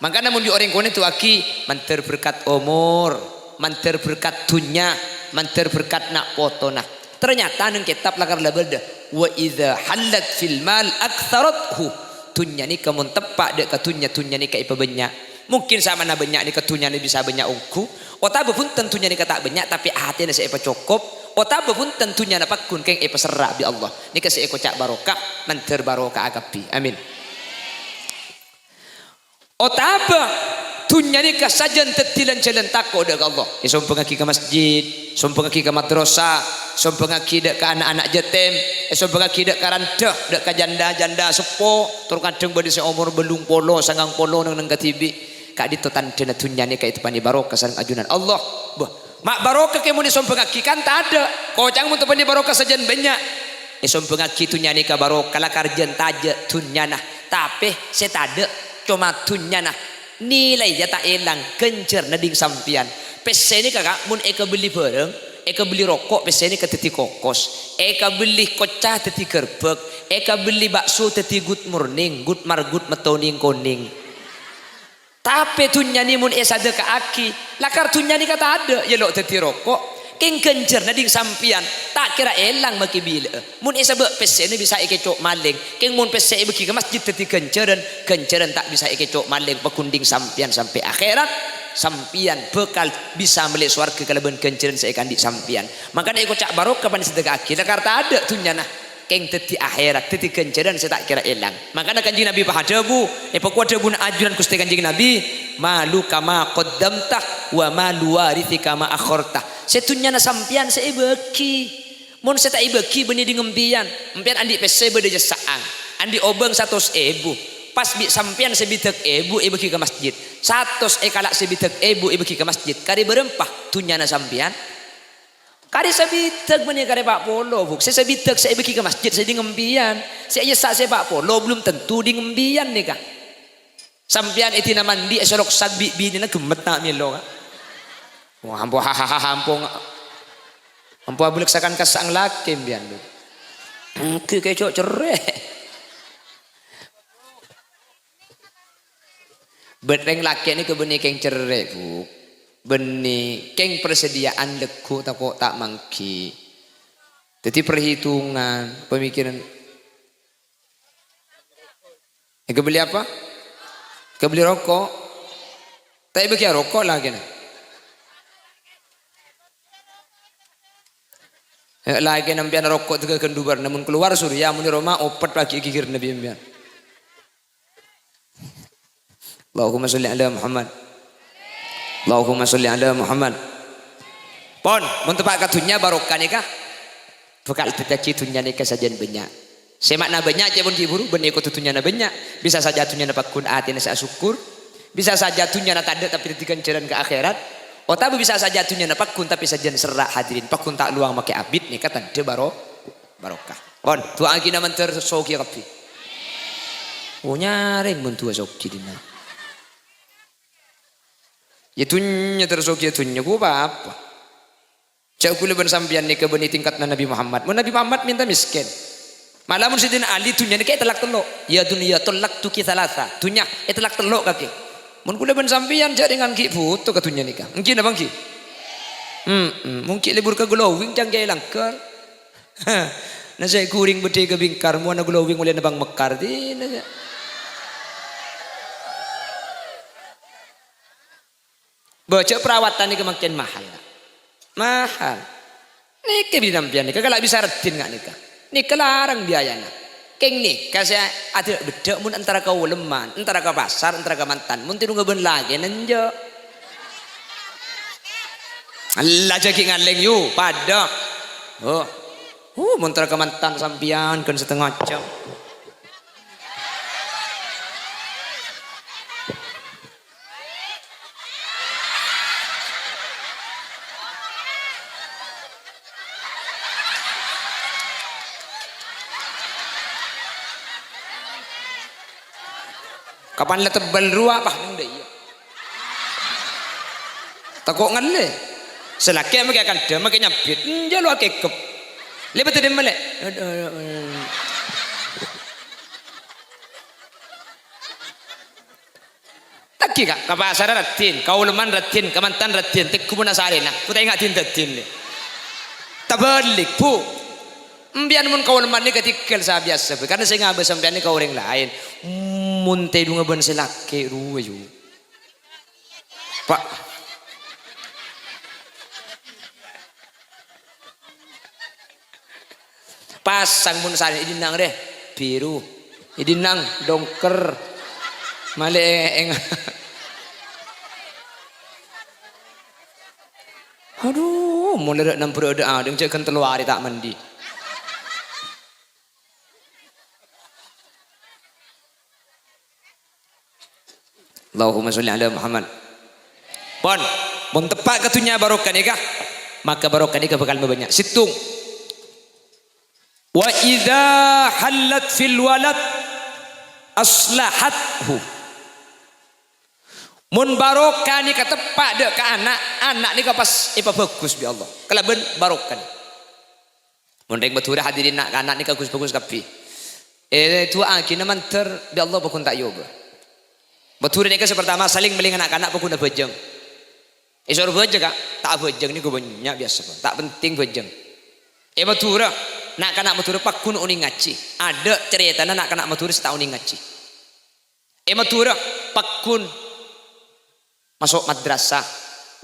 Mangkana mon bi' orèng konè du'aaghi, mandhâr berkat omor, mandhâr berkat dhunnya, mandhâr berkat na' potona. Ternyata neng kètab lakar la bâdâ, "Wa idza hallat fil mal aktsarathu." Dhunnya nèka mon teppa' dâ' ka dhunnya, dhunnya nèka èpabânnya'. Mungkin saamponna bânnya' nèka dhunnyana bisa bânnya' ongghu, otabâ bhunten dhunnya nèka ta' bânnya' tapè atèna sè èpacokop, otabâ bhunten dhunnyana pagghun kèng èpaserra' bi' Allah. Nèka sè èkoca' barokah, mandhâr baroka'a kabbhi. Amin. Otabâ dhunnya nèka sajân dhâddhi lan-jhâlân tako' dâ' ka Allah. Èsombhângaghi ka masjid, sombhângaghi ka madrasah, sombhângaghi dâ' ka na'-ana' jhâtèm, èsombhângaghi dâ' ka randhâ, dâ' ka jhândhâ-jhândhâ seppo, tor kadhâng bâdâ sè omor bâllung polo, sangang polo neng-neng kadhibi'. Ka'dinto tandhâna dhunnya nèka èteppanè barokah sareng ajunan Allah. Bâh, ma' barokah kè mon èsombhângaghi kan tadâ'. Koca'na mon teppanè barokah sajân bânnya'. Èsombhângaghi dhunnya nèka barokah lakar jân tajâ' dhunnyana. Tapè sè tadâ' coma dhunnyana. Nilaiya ta' èlang ghânjhârânna dhing sampèyan. Pèssè nèka, Ka', mon èkabelli bhârâng, èkabelli roko' pèssè nèka dhâddhi kokos, èkabelli kocca dhâddhi ghârbhâk, èkabelli bakso dhâddhi good morning, good margot metto nèng-konèng. Tapè dhunnya nè mon èsadhâka'aghi, lakar dhunnya nèka tadâ', èyalok dhâddhi roko'. Kèng ghânjhârânna dhing sampèyan, ta' kèra èlang makè bilâ'â. Mon èsabâ' pèssèna bisa èkèco' malèng, kèng mon pèssè èbâghi ka masjid dhâddhi ghânjhârân, ghânjhârân ta' bisa èkèco' malèng, pagghun dhing sampèyan sampè' akhèrat, sampèyan bhâkal bisa mellè sowarghâ kalabân ghânjhârân sè èkaandi' sampèyan. Mangkana èkoca' barokah panè sadhâka'aghi, lakar tadâ' dhunnyana. Kèng dhâddhi akhèrat, dhâddhi ghânjhârân sè ta' kèra èlang. Mangkana Kanjeng Nabi pas adhâbu, èpakowa dhâbuna ajunan Ghustè Kanjeng Nabi, "Maluka ma qaddamta, wa malu warithika ma akharta." Sè dhunnyana sampèyan sè èbâghi. Mon sè ta' èbâghi bânnè dhing empèyan, empèyan andi' pèssè bâdâ jâ sa'ang, andi' obâng satos èbu, pas bi' sampèyan sabidhâk èbu èbâghi ka masjid, satos èkala' sabidhâk èbu èbâghi ka masjid, karè bârâmpa dhunnyana sampèyan? Karè sabidhâk bânnè karè pa' polo, Bu'. Sè sabidhâk sè èbâghi ka masjid sè dhing empèyan. Sè èyassa' sè pa' polo belum tentu dhing empèyan nèka. Sampèyan èdina mandi èsolok sab bi' binèna ghemmet ta' mèlo, Ka'. Wah, ampo, hahaha, ampo, ampo abâlâksakan ka sa'ang lakè empèyan, Bu'. Èngghi kèco' cerrè'. Bâ-, rèng lakè' nèka bânnè kèng cerrè', Bu'. Bânnè kèng parsadhiyâ'ân lagghu' tako' ta' mangghi. Dhâddhi parhitungan, pamikiran. Èkabelli apa? Èkabelli roko'. Ta' èbâghi roko' lakèna. Eh, lakèna empèyan roko' tèghâghân dubârna, mon kalowar Surya, mon è roma opet paghi' ghighirna bi' empèyan. Allahumma sholli ala Muhammad. Allahumma sholli ala Muhammad. Pon, mon teppa' ka dhunnya barokah nèka, bhâkal èdhâddhiyâghi dhunnya nèka sajân bânnya'. Sè ma'na bânnya' cè' pon ghi' bhuru, bânnè kodhu dhunnyana bânnya'. Bisa saja dhunnyana pagghun atèna sè asokkor. Bisa saja dhunnyana tadâ' tapè dhâddhi ghânjhârân ka akhèrat. Otabâ bisa saja dhunnyana pagghun tapè sajân serra', hadirin. Pagghun ta' lowang makè abit nèka tandhâ baro-, barokah. Pon, du'aaghina mandhâr soghi kabbhi. Oh, nyarèng mon du'a soghi dinna'. Yâ dhunnya terros soghi yâ dhunnya, ghu apa-apa. Jhâ' ghulâ bân sampèyan nèka bânnè tingkatna Nabi Muhammad. Mon Nabi Muhammad mènta mèskèn. Mala mon Sayyidina Ali dhunnya nèka ètellak tello'. "Ya dunya, tallaqtuki tsalatsa." Dhunnya ètellak tello' kakè. Mon ghulâ bân sampèyan jhâ' rèngan ghi' bhuto ka dhunnya nèka. Èngghi napa èngghi? Hmm, hmm. Mon ghi' lebur ka glowing cangkè langghâr. Na sè ghuring bâdâ è Bingkar, mowana glowing ollè nèbâng Mekkar, dinah, ya. Bâjâ perawatan nèka mangkèn mahal, Ka'. Mahal. Nèka bi' sampèyan nèka kala' bisa raddhin nga' nèka. Nèka larang biayana. Kèng nèka sè adâ'-bâddhâ' mon entara ka Woleman, entara ka pasar, entara ka Mantan, mon tèdungnga bân lakèna enjâ'. Ella jhâ' ghi' ngalèng, yu, padâ. Oh. Uh, mon entara ka Mantan sampèyan ghân satengnga jhâm. Kapan la tebbhâl rowa, pas neng dâ' iyâ. Tako' ngallè. Sè lakè' makè akandhâ, makè nyambit. Enjâ' lo akèkep. Lèbât è dimma, Lè'? Taghi, Ka', ka pasarra raddhin, ka Woleman raddhin, ka Mantan raddhin, tèngghu mon asarèna, kota enga' din-daddin, Lè'. Tabhâlik, Bu. Empèyan mon ka Woleman nèka tèghâl sabiyasa bhâi, karna sè ngabâs sampèyan nèka orèng laèn. Mon tèdungnga bân sè lakè' rowa, yu. Pak. Pasang mon sarè è dinna' rè, biru. È dinna' dongker. Malè è-, eng-, adhu, mon lèrè' nambur adâ' adheng, jhâ' ghân tello arè ta' mandi. Allahumma sholli ala Muhammad. Pon, mon teppa' ka dhunnya barokah nèka, maka barokah nèka bhâkal mabânnya'. Sèttong. "Wa idza hallat fil walad aslahathu." Mon barokah nèka teppa' dâ' ka ana', ana' nèka pas èpabhâghus bi' Allah. Kalabân barokah nèka. Mon rèng Madhurâ hadirin na'-kana' nèka ghus-bhâghus kabbhi. Èdu'aaghina mandhâr bi' Allah paggun ta' èobâ. Madhurâ nèka sè partama saling mellèng na'-kana' paggun abhâjâng. Èsoro bhâjâng, Ka'? Ta' abhâjâng nèko bânnya' biyasa, Ka'. Ta' penting bhâjâng. È Madhurâ, na'-kana' Madhurâ paggun onèng ngajhi. Adâ' carètana na'-kana' Madhurâ sè ta' onèng ngajhi. È Madhurâ, paggun maso' madrasah,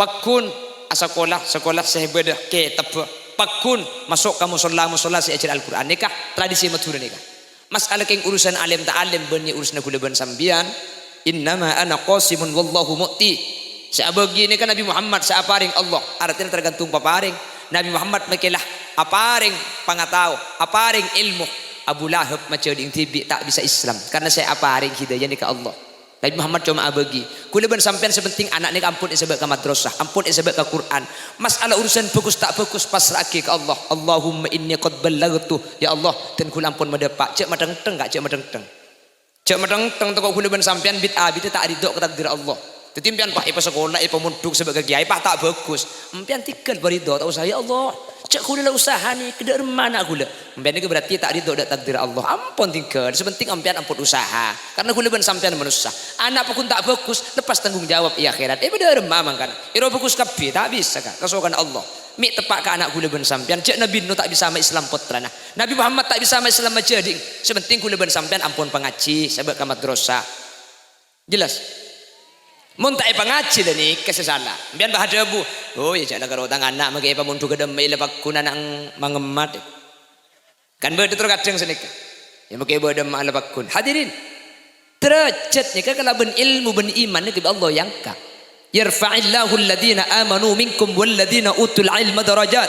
paggun asakola, sakola sè bâdâ kètabbhâ, paggun maso' ka mosolla-mosolla sè ajhâr Al-Qur'an. Nèka tradisi Madhurâ nèka. Mas'ala kèng urusan alim ta' alim bânnè urusanna kaulâ bân sampèyan. "Innama ana qasimun wallahu mu'ti." Sè abâgi nèka Nabi Muhammad, sè aparèng Allah, artèna tergantung paparèng. Nabi Muhammad makè la aparèng pangatao, aparèng èlmo. Abu Lahab majhâdhi'eng dhibi' ta' bisa Islam, karna sè aparèng hidayah nèka Allah. Nabi Muhammad coma abâgi. Kaulâ bân sampèyan sè penting ana' nèka ampon èsabâ' ka madrasah, ampon èsabâ' ka Qur'an. Mas'ala urusan bhâghus ta' bhâghus, pasra'aghi ka Allah. "Allahumma inni qad ballaghtu." Ya Allah, dân kaulâ ampon madhâpa'. Jhâ' mathèngthèng, Ka', jhâ' mathèngthèng. Jhâ' mathèngthèng tako' kaulâ bân sampèyan bit-abit ta' ridho ka takdir Allah. Dhâddhi sampèyan pas èpasakola, èpamondhuk sabâ' ka kèyaè, pas ta' bhâghus. Sampèyan tèngghâl bâ' ridho, ta' osa, "Ya Allah, jhâ' kaulâ la usaha nèka, dâ' remma ana' kaulâ." Sampèyan nèka berarti ta' ridho dâ' takdir Allah. Ampon tèngghâl, sè penting sampèyan ampon usaha. Karna kaulâ bân sampèyan manossa. Ana' paggun ta' bhâghus, lepas tanggung jawab è akhèrat. Èpadâ remma mangkana. Èro bhâghus kabbhi, ta' bisa, Ka', kasokan Allah. Mè' teppa' ka ana' kaulâ bân sampèyan, jhâ' Nabi Nuh ta' bisa ma-Islam pottrana. Nabi Muhammad ta' bisa ma-Islam majhâdhi'eng. Sè penting kaulâ bân sampèyan ampon pangajhi, sabâ' ka madrasah. Jelas? Mon ta' èpangajhi la nèka sè sala. Sampèyan bâ' adhâbu, "Oh, ya jhâ' la karo tang ana' makè èpamondhuk dâ' emma'a la paggun ana' mangemmat." Kan bâdâ terkadang sanèka. Ya, makè bâdâ emma'a la paggun. Hadirin, derajat nèka kalabân èlmo bân iman nèka bi' Allah èangka'. "Yarfa'illahu alladhina amanu minkum walladhina utul ilma darajat."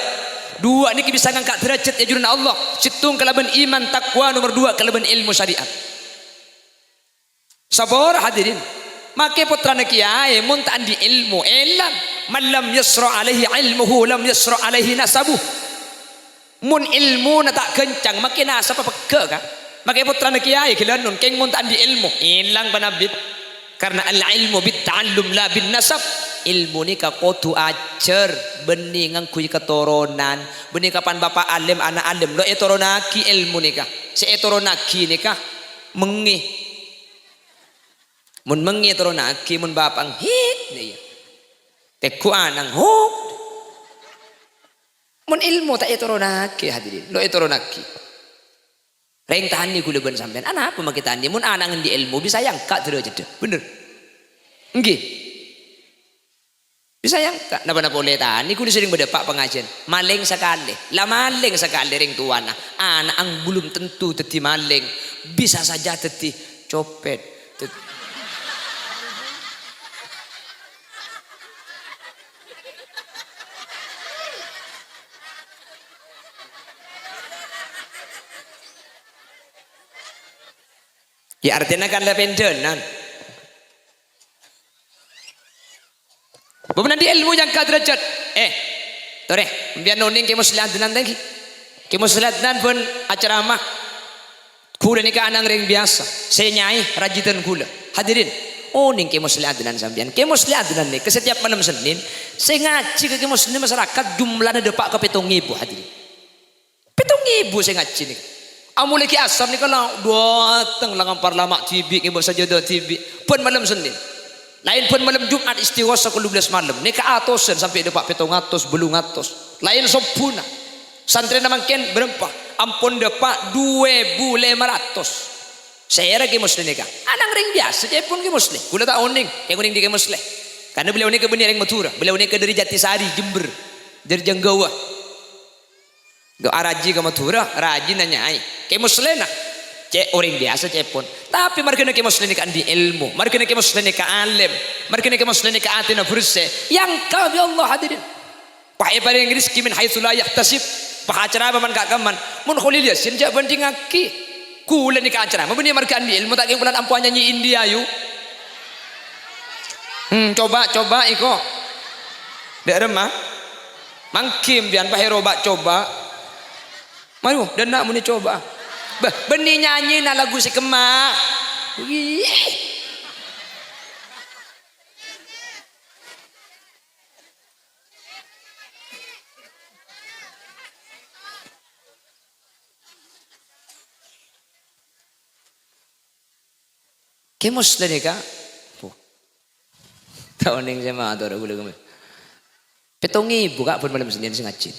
Duwâ' nèka bisa ngangka' derajat è ajunanna Allah. Sèttong kalabân iman, taqwa, nomer duwâ' kalabân èlmo syariat. Sapora hadirin, makè pottrana kèyaè mon ta' andi' èlmo, èlang. "Man lam yasra' alaihi ilmuhu, lam yasra' alaihi nasabuh." Mon èlmona ta' ghâncang, makè nasabbhâ pegghâ', Ka'. Makè pottrana kèyaè ghâlânon, kèng mon ta' andi' èlmo, èlang panabit. Karna al-ilmu bit-ta'allum la bin-nasab. Èlmo nèka kodhu ajhâr, bânnè ngangghuy katoronan. Bânnè kapan bapa' alim, ana' alim, lo' ètoronaghi èlmo nèka. Sè ètoronaghi nèka mengngè. Mon mengngè ètoronaghi, mon bapa'na, hit, iyâ. Tegghu' ana'na, huk. Mon èlmo ta' ètoronaghi, hadirin, lo' ètoronaghi. Rèng tanè kaulâ bân sampèyan, anapa makè tanè? Mon ana' andi' èlmo, bisa èangka' derajadda. Bhender? Èngghi. Bisa èangka'. Napa-napa ollè tanè, kaulâ serrèng bâdâ pa' pangajiân. Malèng sakalè. La malèng sakalè rèng towana. Ana'na bulum tentu dhâddhi malèng. Bisa saja dhâddhi copet. Dhâd-, ya, artèna kan la pendhânan. Bâbâna andi' èlmo èangka' derajat. Eh, torè, sampèyan onèng Kè Musleh Adnan ta' èngghi? Kè Musleh Adnan bân acaramah. Kaulâ nèka ana' rèng biyasa, sè nyaè rajâdhân kaulâ. Hadirin, onèng Kè Musleh Adnan sampèyan. Kè Musleh Adnan nèka setiap malem Sennèn, sè ngajhi ka Kè Musleh Adnan masyarakat jumlana dâpa' ka pètto èbu, hadirin. Pètto èbu sè ngajhi nèka. Amolaè ghi' asar nèka la dâteng, la ngampar lama' dhibi', ngèbâ sajâdâ dhibi'. Bân malem Sennèn. Laèn bân malem Jum'at istighosah kollo bellâs malem. Nèka atosan sampè' dâpa' pètto atos, bâllung atos. Laèn sobbhuna. Santrèna mangkèn bârâmpa? Ampon dâpa' du èbu lèma ratos. Sèra Kè Musleh nèka? Ana' rèng biyasa, ca'èpon Kè Musleh. Kaulâ ta' onèng, kèng onèng dâri Kè Musleh. Karna beliau nèka bânnè orèng Madhurâ, beliau nèka dâri Jatisari, Jember, dâri Janggawa. Ghi' arajhi ka Madhurâ, rajhi nanyaè. Kè Muslèna, cè' orèng biyasa cè'èpon. Tapè marghâna Kè Muslè nèka andi' èlmo, marghâna Kè Muslè nèka alim, marghâna Kè Muslè nèka atèna bhersè, èangka' bi' Allah, hadirin. Pas èparèng rejhekkè min haitsu la yahtasib, pas acarama man-, ka-, kaman. Mon Kholil Yasin jhâ' bhândhingngaghi. Kaulâ nèka acarama bânnè marghâ andi' èlmo, ta' kèng polana ampo anyanyi India, yu. Hmm, coba, coba, iko. Dâ' remma. Mangghim biyan pas èroba coba. Mayu, dânna' monè coba. Bâh, bânnè nyanyina lagu sè kemma. Wih. Kè Muslè nèka, puh. Ta' onèng sè mator kaulâ kemma. Pèttong èbu, Ka', bân malem Sennèn sè ngajhi.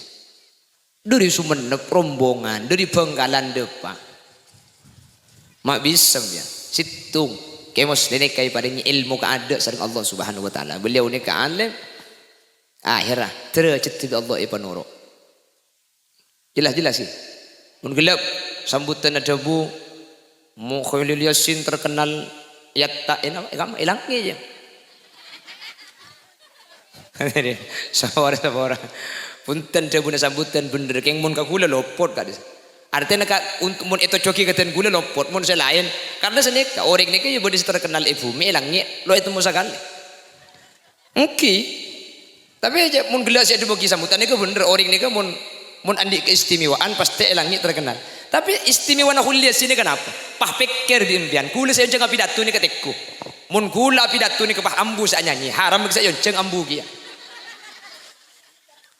Dâri Songennep rombongan, dâri Bhângkalan dâpa'. Ma' bisa, ya. Sèttong. Kè Muslè nèka èparèngè èlmo kaadâ' sareng Allah Subhanahu wa Ta'ala. Beliau nèka alim. Akhèrra, dârâjhâddhâ bi' Allah èpanoro'. Jelas-jelas, ya. Mon ghellâ' sambutan adhâbu, Mo Kholil Yasin terkenal yatta, eh, napa, eh, kam-, èlangngè, ya. Sapora, sapora. Punten, dhâbuna sambutan bhender, kèng mon ka kaulâ lopot, Ka'. Artèna, Ka', untuk mon ètojjhuwâghi ka dân kaulâ lopot, mon sè laèn. Karna sanèka, orèng nèka ya bâdâ sè terkenal è bhumè, èlangngè, lo' ètemmo sakalè. Èngghi. Tapè jhâ' mon ghellâ' sè èdhâbuwâghi sambutan nèka bhender, orèng nèka mon, mon andi' keistimewaan pastè èlangngè terkenal. Tapè istimewana Kholil Yasin nèka napa? Pas pèkkèr bi' sampèyan, kaulâ sè onjhâng apidato nèka tèngghu. Mon kaulâ apidato nèka pas ambu sè anyanyi, haram sè èonjhâng ambu kèya.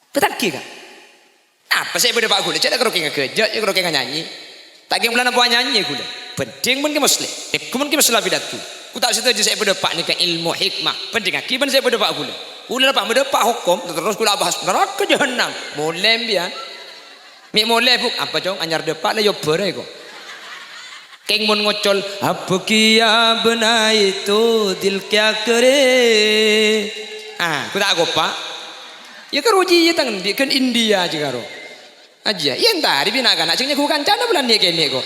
Pètanggi, Ka'? Apa sè bâdâ pa' kaulâ? Cè' la karo kèng aghâjâ', cè' karo kèng anyanyi. Ta' kèng polana powa nyanyi kaulâ. Bhândhing bân Kè Muslè. Tèngghu bân Kè Muslè apidato. Ku ta' sadhâjâ sè èpadâpa' nèka èlmo hikmah. Bhândhingngaghi bân sè èpadâpa' kaulâ. Kaulâ la pas madâpa' hokom, terros kaulâ abahas naraka jahannam. Molè sampèyan. Mè' molè, Bu'. Apa, Cong? Anyar dâpa' la èobbhârâ, ko. Kèng mon ngocol, "Abghiya bnaitu dil kya kare." Ah, ku ta' akopa'. Ya karo jiyâ tang andi' ghân India jiyâ karo. Ajiyâ, iyâ èntarè bi' na'-kana' jhâ' nyangghu kancana polana nè'-kènè' ko.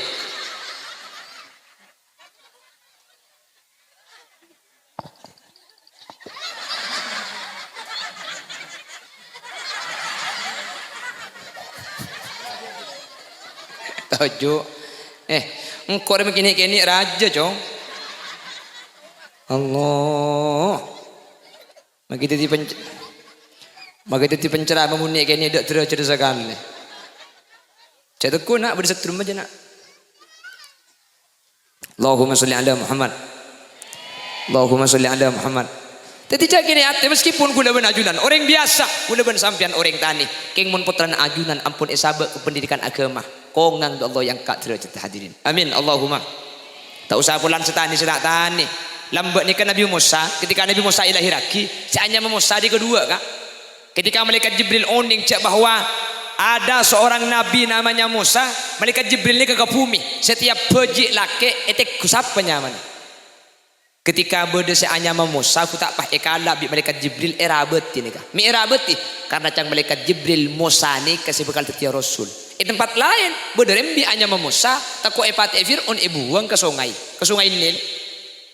Toju'. Eh, engko' rè makènè'-kènè' rajâ, Cong. Allah. Magi dhâddhi penc-, magi dhâddhi penceramah mon nè'-kènè' dâ' dârâjhâddhâ sakalè. Jhâ' tèngghu, Na', bâdâ sè terro jhâ', Na'. Allahumma sholli ala Muhammad. Allahumma sholli ala Muhammad. Dhâddhi jhâ' kènè' atè, meskipun kaulâ bân ajunan orèng biyasa, kaulâ bân sampèyan orèng tanè. Kèng mon pottrana ajunan ampon èsabâ' ka pendidikan agama, kongang bi' Allah èangka' dârâjhâddhâ, hadirin. Amin, Allahumma. Ta' osa polana sè tanè, sè ta' tanè. Lambâ' nèka Nabbhi Mosa, ketika Nabbhi Mosa èlahèrraghi, sè anyama Mosa dhi kaduwâ', Ka'. Ketika Malaikat Jibril onèng jhâ' bahwa ada seorang nabi namanya Musa, Malaikat Jibril nèka ka bhumè. Setiap bhâji' lakè' ètèngghu sapa nyamana. Ketika bâdâ sè anyama Musa, ghu ta' pas èkala' bi' Malaikat Jibril, èrabâti nèka. Mè' èrabâti? Karna ca'na Malaikat Jibril, Musa nèka sè bhâkal dhâddhiyâ rasul. È tempat laèn, bâdâ rèmbi' anyama Musa, tako' èpatè'è Fir'aun, èbuwâng ka songay, ka Songay Nil.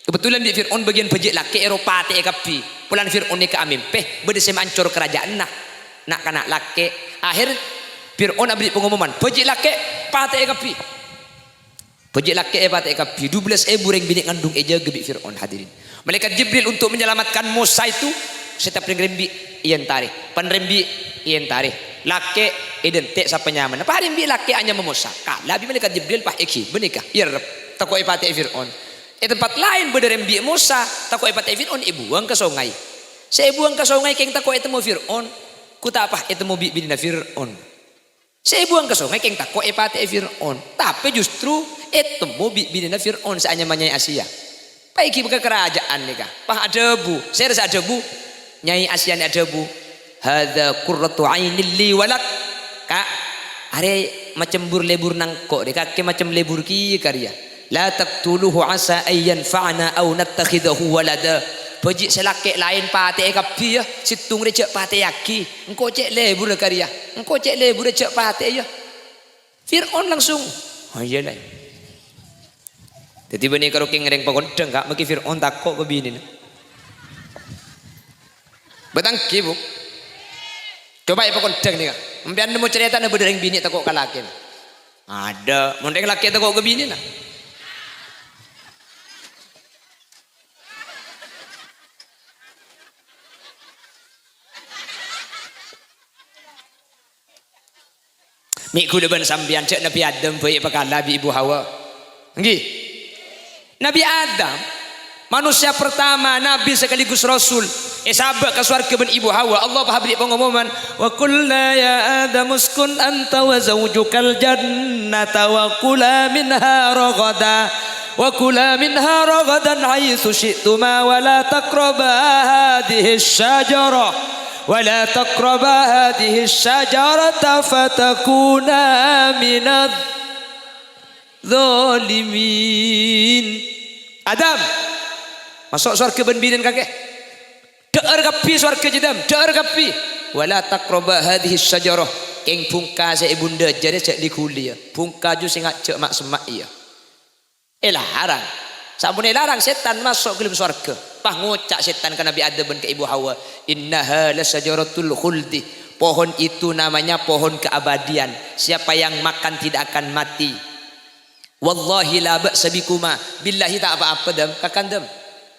Kebetulan bi' Fir'aun bâgiyân bhâji' lakè' èro patè'è kabbhi. Polana Fir'aun nèka amèmpè, bâdâ sè maancor karajâânna. Na'-kana' lakè'. Akhèr Fir'aun aberri' pangomoman, "Bhâji' lakè' patè'è kabbhi." Bhâji' lakè' èpatè'è kabbhi. Dubellâs èbu rèng binè' ngandung èjâgâ bi' Fir'aun, hadirin. Malaikat Jibril untuk menyelamatkan Musa itu, setiap rèng rèmbi' èentarè. Pan rèmbi' èentarè. Lakè' èdhânte' sapa nyamana. Pas rèmbi' lakè' anyama Musa. Kala bi' Malaikat Jibril pas èghibâ nèka. Iyâ, rep. Tako' èpatè'è Fir'aun. È tempat laèn bâdâ rèmbi' Musa, tako' èpatè'è Fir'aun, èbuwâng ka songay. Sè èbuwâng ka songay kèng tako' ètemmo Fir'aun, ghu ta' pas ètemmo bi' binèna Fir'aun. Sè èbuwâng ka songay kèng tako' èpatè'è Fir'aun, tapè justru ètemmo bi' binèna Fir'aun sè anyama Nyai Asia. Pas èghibâ ka karajâân nèka, pas adhâbu, sèra sè adhâbu, Nyai Asia nè adhâbu, "Hadza qurratu ainin li wa lak." Ka', arè macem bur-lebur nangko' rè, kakè macem lebur kèya karèya. "La taqtuluhu asa an yanfa'ana aw nattakhidahu walada." Bâji' sè lakè' laèn patè'è kabbhi, yâ. Sèttong rè jhâ' patè'èyaghi. Engko' cè' lebbhurrâ karèya. Engko' cè' lebbhurrâ jhâ' patè'è, yâ. Fir'aun langsung, "Oh, iyâ, la." Dhâddhi bânnè karo kèng rèng pakondhâng, Ka', mangkè Fir'aun tako' ka binèna. Bâtanggi, Bu. Coba èpakondhâng, nèka. Sampèyan nemmo carètana bâdâ rèng binè' tako' ka lakèna? Adâ'. Mon rèng lakè' tako' ka binèna? Mè' ghulâ bân sampèyan jhâ' Nabbhi Adam bhâi èpakala bi' Ibu Hawa. Ènggi? Nabbhi Adam, manusia pertama, nabi sekaligus rasul, èsabâ' ka sowarghâ bân Ibu Hawa. Allah pas aberri' pangomoman, "Wa qulna ya Adam uskun anta wa zaujukal jannata wa kula minha raghada, wa kula minha raghadan haitsu syi'tuma wa la taqraba hadhihi syajarah." "Wa la taqraba hadhihi syajarata fatakuna minadh dhalimin." Adam, maso' sowarghâ bân binèna kakè. Dhâ'âr kabbhi sowarghâ, Adam, dhâ'âr kabbhi. "Wa la taqraba hadhihi syajarah." Kèng bhungka sè è bundhâ jârèya jhâ' li-ghuli, yâ. Bhungka jhu sè ngajhâk ma'-semma', iyâ. Èlarang. Sampon èlarang, sètan maso' ghâlem sowarghâ. Pas ngoca' sètan ka Nabbhi Adam bân ka Ibu Hawa, "Innaha la syajaratul khuldi." Pohon itu namanya pohon keabadian. Siapa yang makan tidak akan mati. "Wallahi la ba'sa bikuma." Billahi ta' apa-apa, Dam. Kakan, Dam.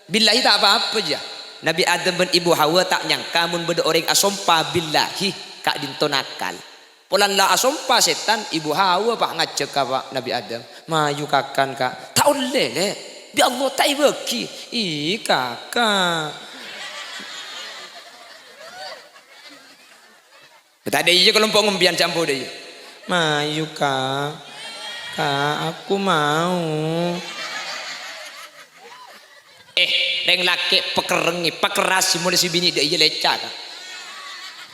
Billahi ta' apa-apa, jâ. Nabbhi Adam bân Ibu Hawa ta' nyangka mon bâdâ orèng asompa billahi ka'dinto nakal. Polana la asompa sètan, Ibu Hawa pas ngajhâk ka Nabbhi Adam, "Mayu kakan, Ka'." "Ta' ollè, Lè'. Bi' Allah ta' èbâghi." "Ih, Kaka'." Tadâ' iyâ kalompo' ngompèyan jhâ' ampo dâ' iyâ. "Mayu, Ka'. Ka', aku mau." Eh, rèng lakè' pakerrengngè, pakerrasè molaè sè binè' dâ' iyâ lèca', Ka'.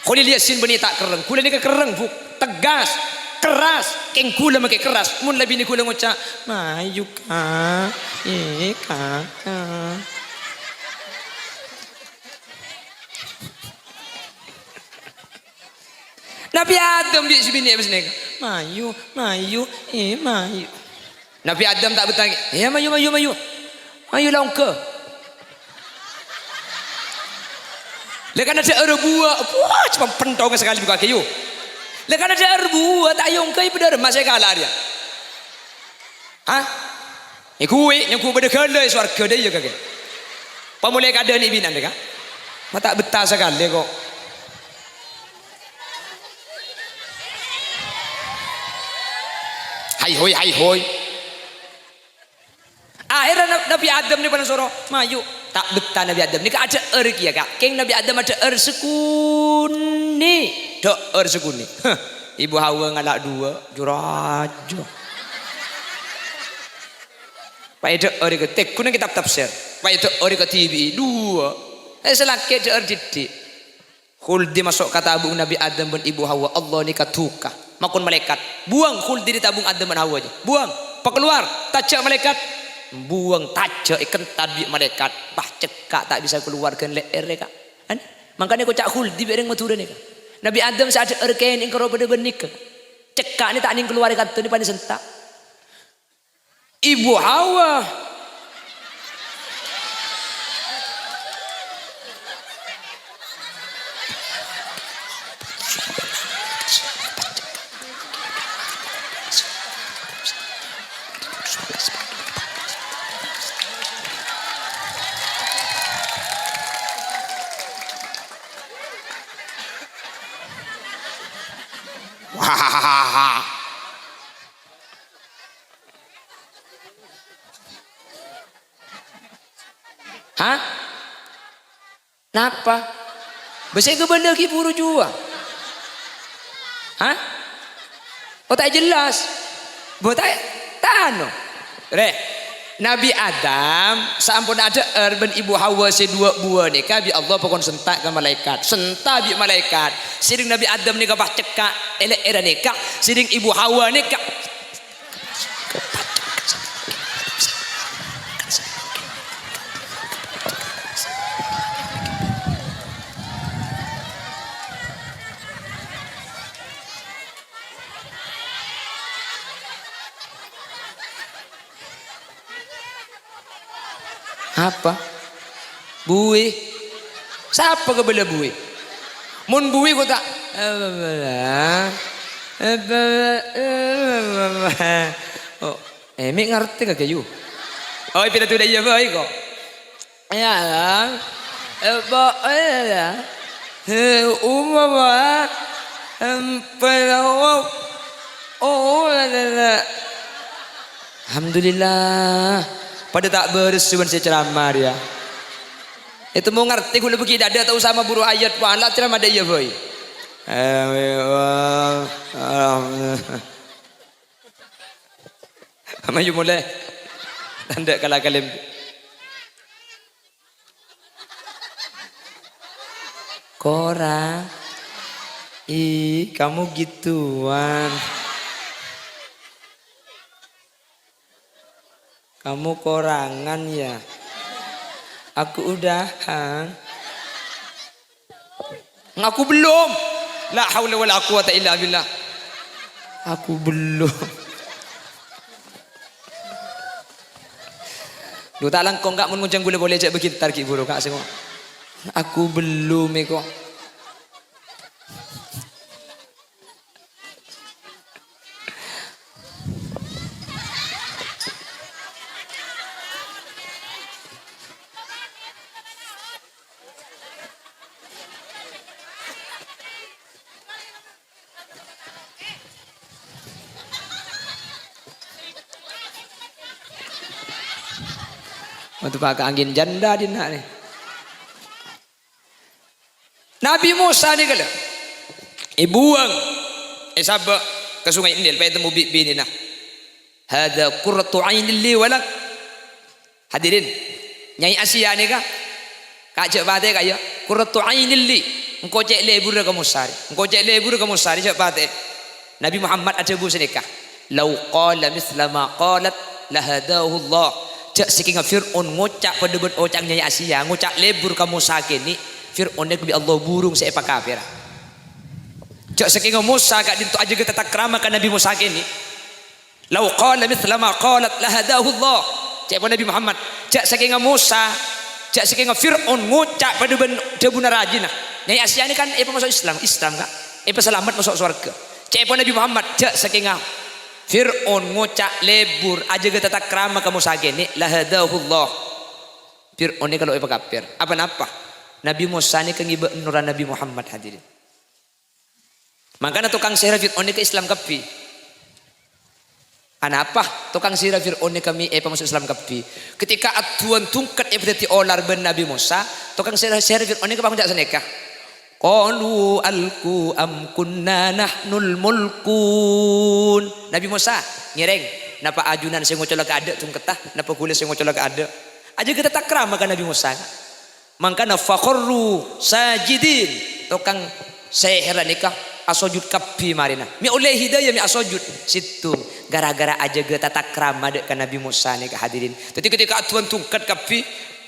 Kholil Yasin bânnè ta' kerreng, ghulâ nèka kerreng, Bu. Tegas, keras, kèng ghulâ mangkè keras. Mon la binè ghulâ ngoca', "Mayu, Ka'. Eh, Kaka'." Nabbhi Adam bi' sè binè' pas nèka, "Mayu, mayu, eh, mayu." Nabbhi Adam ta' betta'aghi, "Iyâ, mayu, mayu, mayu. Mayu la ongghâ." La kan adhâ'âr buwâ, wah, coma pentongnga sakalè buka kayu. La kan adhâ'âr buwâ, ta' èongghâ, èpadâ remma sè kala' rèya. Hah? Èngghuy, nyèngghu bâdâ ghâlâ è sowarghâ dâ' iyâ kakè. Pamolaè kadâ' nè' binèna, Ka'. Ma' ta' betta sakalè, ko'. Hai hoi, hai hoi. Akhirnya Nab-, Nabbhi Adam nè' pas soro, "Mayu." Ta' betta Nabbhi Adam nèka adhâ'âr kèya, Ka'. Kèng Nabbhi Adam adhâ'âr sakonè'. Dhâ'âr sakonè'. Hah, Ibu Hawa ngala' duwâ', jurajâ. Pas èdhâ'âr è ka, tèngghu neng kètab tafsir. Pas èdhâ'âr è ka dhibi'i, duwâ'. Eh, sè lakè' dhâ'âr dhiddhi'. Khuldi maso' ka tabung Nabbhi Adam bân Ibu Hawa. Allah nèka duka. Makon malaèkat, "Buwâng Khuldi dâri tabung Adam bân Hawa, jâ. Buwâng, pakalowar, tajhâ' malaèkat." Buwâng, tajhâ', èkentad bi' malaèkat. Pas cekka' ta' bisa kalowar ghân lè'èrra, Ka'. An-, mangkana èkoca' Khuldi bi' orèng Madhurâ nèka. Nabbhi Adam sè adhâ'âr kènè' karo padâ bân nèka. Cekka'na ta' nèng kalowarè kantona panè senta'. Ibu Hawa. Wah. Hah? Napa? Bâ sè kabâlâ ghi' buru jhuwâ. Hah? Oh, ta' jelas. Bo ta', ta' anu. Rè, Nabbhi Adam saamponna adhâ'âr bân Ibu Hawa sè duwâ' buwâ nèka bi' Allah pakon senta' ka malaèkat. Senta' bi' malaèkat. Sèrèng Nabbhi Adam nèka pas cekka' è lè'èrra nèka. Sèrèng Ibu Hawa nèka. Pas cekka'. Apa? Buwi. Sapa kabâlâ buwi? Mon buwi kok ta', oh, eh, mè' ngartè ka, Kayu? Oh, pina tuda iyâ bhâi kok. Iyâ, Bang. Eh, Bang, eh, ya. Eh, umma, Bang. Em, pelawo. Oh, la, la, la. Alhamdulillah. Padâ ta' bârâs bân sè ceramah rèya. Ètemmo ngartè ghulâ bâgi dâdâ ta' osa maburu ayat, wala ceramah dâ' iyâ bhâi. Eh, Mayu molè. Tandhâ kala-kalem. Kora. Ih, kamu gituan. Kamu korangan ya? Aku udahan. Ngaku belum. La haula wala quwata illa billah. Aku belum. Lu ta' langkong, Kak, mon ngonjhâng ghulâ polè jhâ' bâgi entar ghi' buru, Kak, sè ngo-, aku belum, èko. Madu paka angin janda dinna' ni. Nabi Musa nèka la èbuwâng, èsabâ' ka Sungai Nil, pas ètemmo bi' binèna. "Hadza qurratu ainin li wa lak." Hadirin, Nyai Asia nèka, ka jhâ' patè kaya, "Qurratu ainin li." Engko' cè' leburrâ ka Musa rè. Engko' cè' leburrâ ka Musa rè, jhâ' patè. Nabi Muhammad adhâbu sanèka, "Lau qala mitsla ma qalat lahadahullah." Jhâ' sakènga Fir'aun ngoca' padâ bân oca'na Nyai Asia, ngoca' lebur ka Musa kènè', Fir'aun nèka bi' Allah burung sè èpakapèra. Jhâ' sakènga Musa ka'dinto ajâgâ tatakrama ka Nabi Musa kènè'. "Lau qala mitsla ma qalat lahadahullah." Ca'èpon Nabi Muhammad, jhâ' sakènga Musa, jhâ' sakènga Fir'aun ngoca' padâ bân dhâbuna rajina. Nyai Asia nèka kan èpamaso' Islam, Islam, Ka'. Èpasalamet maso' sowarghâ. Ca'èpon Nabi Muhammad, jhâ' sakènga Fir'aun ngoca' lebur, ajâgâ tatakrama ka Musa kènè', lahadahullah. Fir'aun nèka lo' èpakapèr. Apa napa? Nabi Musa nèka ngibâ' nurra Nabi Muhammad, hadirin. Mangkana tokang sèhèrra Fir'aun nèka Islam kabbhi. Anapa tokang sèhèrra Fir'aun nèka mè' èpamaso' Islam kabbhi? Ketika adduwân tongket èpadhâddhi olar bân Nabi Musa, tokang sèhèrra, sèhèrra Fir'aun nèka pangoca' sanèka, "Qalu alqu am kunna nahnul mulkun." Nabi Musa, ngèrèng, napa ajunan sè ngocola kaadâ' tongketta? Napa ghulâ sè ngocola kaadâ'? Ajâgâ tatakrama ka Nabi Musa. Mangkana fakharru sajidin. Tokang sèhèrra nèka asojud kabbhi marèna. Mè' ollè hidayah mè' asojud. Sèttong, gara-gara ajâgâ tatakrama dâ' ka Nabi Musa nèka, hadirin. Dhâddhi ketika adduwân tongket kabbhi,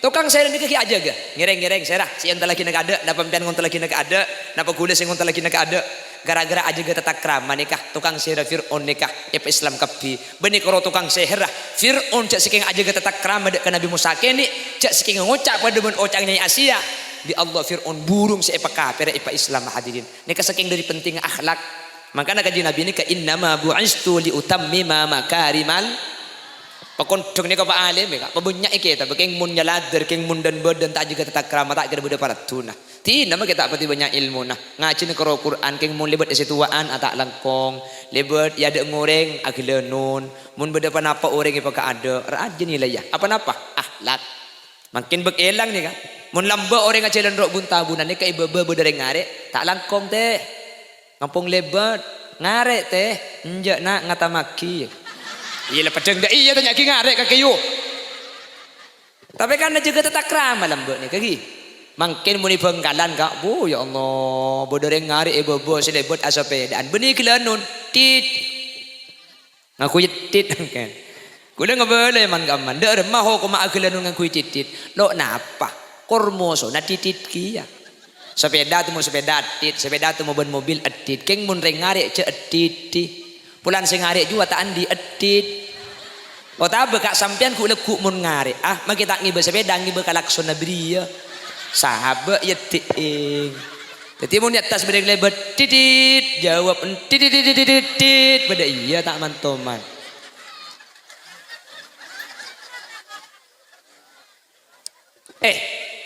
tokang sèhèrra nèka ghi' ajâgâ. Ngèrèng-ngèrèng, sèhèrra, sè èntallaghina kaadâ', napa sampèyan ngontallaghina kaadâ', napa ghulâ sè ngontallaghina kaadâ'. Gara-gara ajâgâ tatakrama nèka, tokang sèhèrra Fir'aun nèka èpa-Islam kabbhi. Bânnè karo tokang sèhèrra. Fir'aun jhâ' sakènga ajâgâ tatakrama dâ' ka Nabi Musa kènè', jhâ' sakènga ngoca' padâ bân oca'na Nyai Asia. Bi' Allah Fir'aun burung sè èpakapèra èpa-Islam, hadirin. Nèka sakèng dâri pentingnga akhlak. Mangkana kanjeng Nabi nèka, "Innama bu'istu li utammima makarimal." Pakondhâng nèka pa alèm, ya, Ka'. Pabânnya'è kètabbhâ, kèng mon nyaladdhâr, kèng mon dân-bâdân ta' ajâgâ tatakrama, ta' kèra bâdâ paraddhuna. Dina makè ta' patè bânnya' èlmona. Ngajhina karo Qur'an, kèng mon lèbât è sè towa'an, ata' langkong. Lèbât è adâ'na orèng, aghâlânon. Mon bâdâ ponapa orèng èpakaadâ', rajâ nilaiya. Apa napa? Akhlak. Mangkèn bâk èlang nèka. Mon lambâ' orèng ajhâlân ro'-buntabunan nèka è bâbâ bâdâ orèng ngarè', ta' langkong, tè. Ngampong lèbât. Ngarè', tè. Enjâ', Na', ngatammaghi. Iyâ, la peddhâng dâ' iyâ, tanya'aghi ngarè' kakè, yu. Tapè kan ajâgâ tatakrama lambâ' nèka, ghi. Mangkèn mon è Bhângkalan, Ka', bu, ya Allah, bâdâ orèng ngarè' è bâbâ sè lèbât asapèdaan. Bânnè ghâlânon, tit. Ngaku ètit, kan. Kulâ ngabâlâ, man-kamman. Dâ' remma hokomma aghâlânon ngaku ètit. Lo' napa? Kor mosona tit-tit kèya. Sapèda temmo sapèda ètit, sapèda temmo bân mobil ètit. Kèng mon rèng ngarè' jhâ' ètit, di. Polana sè ngarè' juwa ta' andi' ètit. Otabâ ka' sampèyan ghu'-lagghu' mon ngarè', ah, makè ta' ngibâ sapèda, ngibâ kalaksona bâriyâ. Sabâ' iyâ dhi'eng. Dhâddhi mon è attas bâdâ lèbât, "Titit," jâwâb, "Titit, titit, titit, titit," bâdâ iyâ ta' mantoman. Eh,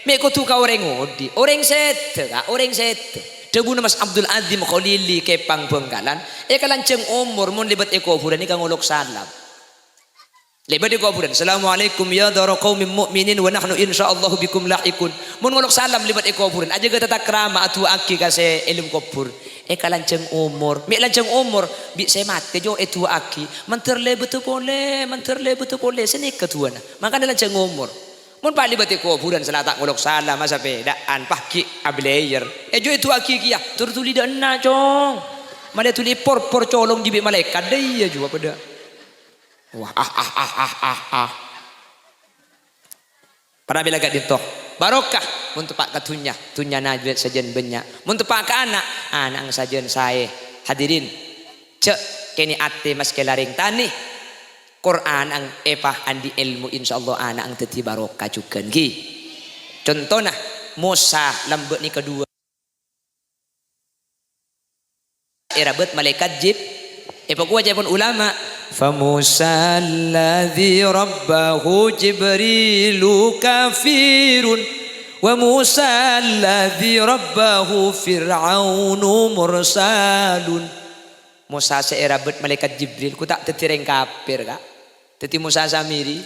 mè' kodhu ka orèng odi', orèng sèdhâ, Ka', orèng sèdhâ. Dhâbuna Mas Abdul Azim Khalili Kepang Bhângkalan, èkalanjhâng omor mon lèbât è kobhurân nèka ngolok salam. Lèbât è kobhurân, "Assalamualaikum ya dara qaumin mu'minin wa nahnu insyaallahu bikum lahiqun." Mon ngolok salam lèbât è kobhurân, ajâgâ tatakrama, adu'aaghi ka sè è dâlem kobhur. Èkalanjhâng omor, mè' lanjhâng omor, bi' sè matè jâ èdu'aaghi, mandhâr lèbâdhâ polè, mandhâr lèbâdhâ polè, sè nèka du'ana. Mangkana lanjhâng omor. Mon pa' lèbât è kobhurân sè la ta' ngolok salam, asapèdaan, paghi' ablayer. È jâ èdu'aaghi kèya, tor dhuli dâ' enna', Cong. Malè dhuli porpor colong jiyâ bi' malaèkat, dâ' iyâ jâ padâ. Wah, ah, ah, ah, ah, ah, ah. Pramèla ka'dinto. Barokah. Mon teppa' ka dhunnya, dhunnyana sajân bânnya'. Mon teppa' ka ana', ana'na sajân saè. Hadirin, jhâ' kènè' atè maskè la rèng tanè. Qur'an ang èpa andi' èlmo, insyaallah ana'na dhâddhi barokah jhughân, ghi. Contona, Mosa lambâ' nèka duwâ'. Èrabât malaèkat Jib-, èpakowa ca'èpon ulama. "Fa Musa alladzi rabbahu Jibrilu kafirun, wa Musa alladzi rabbahu Fir'aunu mursalun." Mosa sè èrabât malaèkat Jibril, ghu ta' dhâddhi rèng kafir, Ka'. Dhâddhi Mosa Samiri.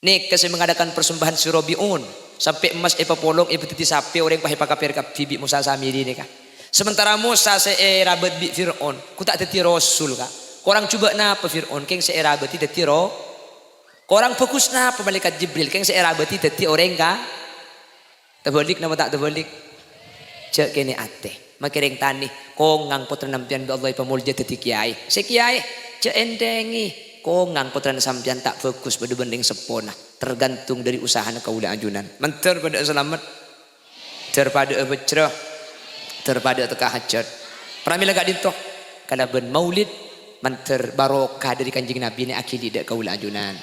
Nèka sè mengadakan persembahan sè robi'un, sampè' emmas èpapolong èbâdâddhi sapè, orèng pas èpakafir kabbhi bi' Mosa Samiri nèka. Sementara Mosa sè èrabât bi' Fir'aun, ghu ta' dhâddhi rasul, Ka'. Korang jhubâ' napa Fir'aun, kèng sè èrabâdhi dhâddhi ro-, korang bhâghus napa Malaèkat Jibril, kèng sè èrabâdhi dhâddhi orèng ka-, Tabâlik napa ta' tabâlik? Jhâ' kènè' atè. Makè rèng tanè, kongang pottrana sampèyan bi' Allah èpamolja dhâddhi kèyaè. Sè kèyaè, jhâ' ènthèngè. Kongang pottrana sampèyan ta' bhâghus padâ bân rèng seppona. Tergantung dâri usahana kaulâ ajunan. Mandhâr padâ'â salamet. Mandhâr padâ'â bhâjrâ. Mandhâr padâ'â tekka hajhât. Pramèla ka'dinto. Kalabân maulid, mandhâr barokah dâri Kanjeng Nabbhi nè aghili dâ' kaulâ ajunan.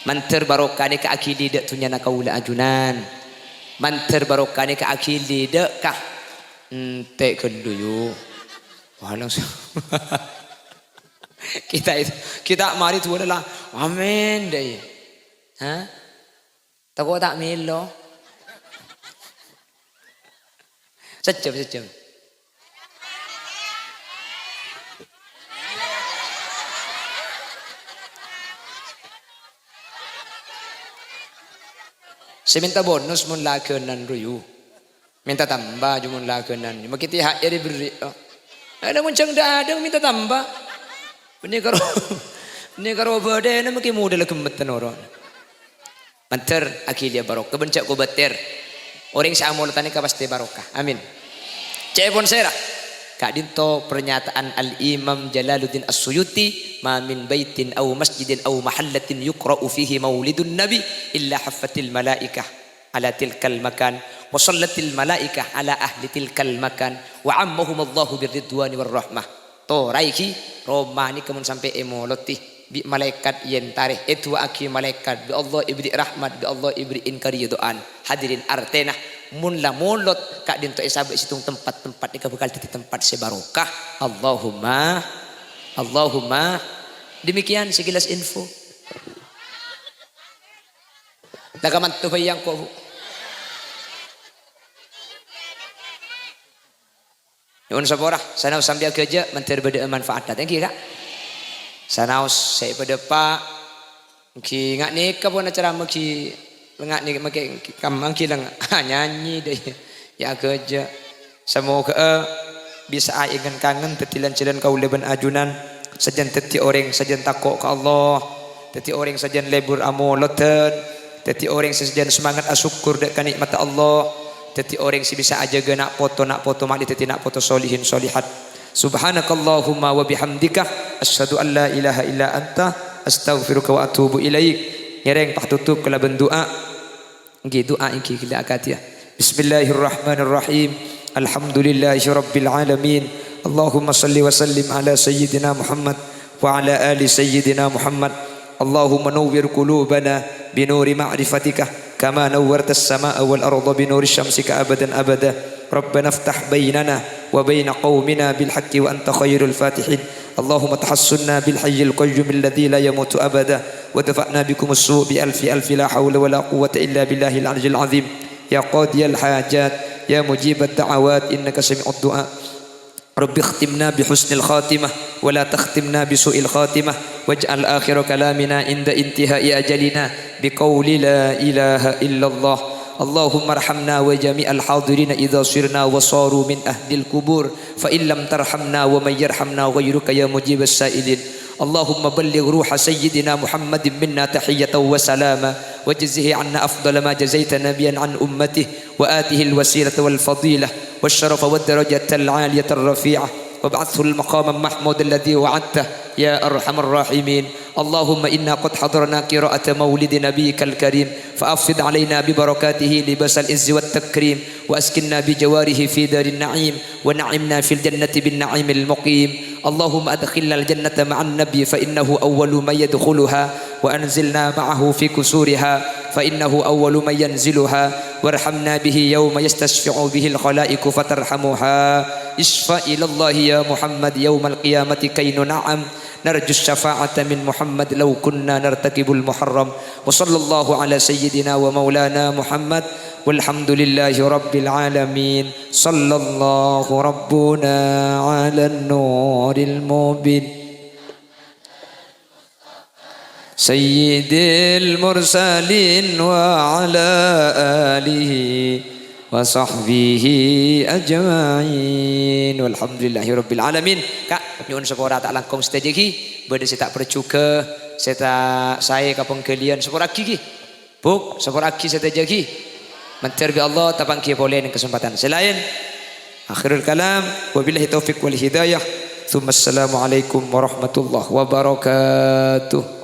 Mandhâr barokah nèka aghili dâ' dhunnyana kaulâ ajunan. Mandhâr barokah nèka aghili dâ' ka-, ente' ghâllu, yu. Wah, langsung. Kita itu, kita mari duwâna la, "Amin," dâ' iyâ. Hah? Tako' ta' mèlo. Sejjhâm, sejjhâm. Sè mènta bonus mon laghânan royu. Mènta tamba jumon laghânan. Makè T H R èberri', oh. Ana' mon jhâng dhâdhâng mènta tamba. Bânnè karo, bânnè karo bâdâna makè modâ la ghemmettèn oro. Mandhâr aghili barokah bân jhâ' kobâtèr. Orèng sè amolodhâ nèka pastè barokah. Amin. Ca'èpon sèra? Ka'dinto pernyataan Al-Imam Jalaluddin As-Suyuti, "Ma min baitin aw masjidin aw mahallatin yuqra'u fihi maulidun nabi illa haffatil malaikah ala tilkal makan, wa shallatil malaikah ala ahli tilkal makan, wa ammahumullahu birridwani warrahmah." Toraè ghi, roma nèka mon sampè' èmolodhi bi' malaèkat èyentarè, èdu'aaghi malaèkat, bi' Allah èberri' rahmat, bi' Allah èberri' karidho'an. Hadirin, artèna, mon la molod, ka'dinto èsabâ' sèttong tempat-tempat nèka bhâkal dhâddhi tempat sè barokah. Allahumma, Allahumma. Demikian sekilas info. La kamanto bhâi engko', Bu. Nyuwun sapora, sanaos sampè' aghâjâ', mandhâr bâdâ'â manfaatta. Thank you, Ka'. Sanaos sè padâ, Pa'. Èngghi nga' nèka pon acara èngghi nga' nèka makè kamma èngghi lèng-, nyanyi dâ' iyâ. Yâ aghâjâ'. Samoghâ'â bisa'a èngan-kangen dhâddhi lan-jhâlân kaulâ bân ajunan. Sajân dhâddhi orèng sajân tako' ka Allah. Dhâddhi orèng sajân lebur amolodhân. Dhâddhi orèng sè sajân semangat asokkor dâ' ka nè'matta Allah. Dhâddhi orèng sè bisa ajâgâ na' poto, na' poto malè dhâddhi na' poto solihin solihat. Subhanakallahumma wa bihamdika, asyhadu an la ilaha illa anta, astaghfiruka wa atubu ilaik. Ngèrèng patutup kalabân du'a. Èngghi du'a èngghi ghellâ' akadhiyâ. Bismillahirrahmanirrahim. Alhamdulillahirabbil alamin. Allahumma shalli wa sallim ala sayyidina Muhammad wa ala ali sayyidina Muhammad. اللهم نور قلوبنا بنور معرفتك كما نورت السماء والأرض بنور شمسك أبدا أبدا. ربنا افتح بيننا وبين قومنا بالحق وأنت خير الفاتحين. اللهم تحصنا بالحي القيوم الذي لا يموت أبدا، ودفعنا بكم السوء بألف ألف لا حول ولا قوة إلا بالله العلي العظيم. يا قاضي الحاجات، يا مجيب الدعوات، إنك سميع الدعاء. رب اختمنا بحسن الخاتمة ولا تختمنا بسوء الخاتمة، واجعل آخر كلامنا عند انتهاء أجلنا بقول لا إله إلا الله. اللهم ارحمنا وجميع الحاضرين إذا صرنا وصاروا من أهل القبور، فإن لم ترحمنا ومن يرحمنا غيرك يا مجيب السائلين. اللهم بلغ روح سيدنا محمد منا تحية وسلاما، واجزه عنا أفضل ما جزيت نبيا عن أمته، وآته الوسيلة والفضيلة والشرف والدرجة العالية الرفيعة، وابعثه المقام المحمود الذي وعدته يا أرحم الراحمين. اللهم إنا قد حضرنا قراءة مولد نبيك الكريم، فأفض علينا ببركاته لباس العز والتكريم، وأسكننا بجواره في دار النعيم، ونعمنا في الجنة بالنعيم المقيم. اللهم أدخلنا الجنة مع النبي فإنه أول من يدخلها، وأنزلنا معه في قصورها فإنه أول من ينزلها، وارحمنا به يوم يستشفع به الخلائق فترحمها. اشفع إلى الله يا محمد يوم القيامة كي ننعم، نرجو الشفاعة من محمد لو كنا نرتكب المحرم. وصلى الله على سيدنا ومولانا محمد، والحمد لله رب العالمين. صلى الله ربنا على النور المبين سيد المرسلين وعلى آله وصحبه أجمعين. والحمد لله رب العالمين. Ka', nyo'on sapora ta' langkong sadhâjâ ghi. Bâdâ sè ta' parjhughâ, sè ta' saè ka pangghâliyân, sapora'aghi ghi. Bu', sapora'aghi sadhâjâ ghi. Mandhâr bi' Allah, tapangghi polè neng kasempadhân sè laèn. Akhirul kalam, wabillahi taufiq wal hidayah. Tsumma assalamualaikum warahmatullahi wabarakatuh.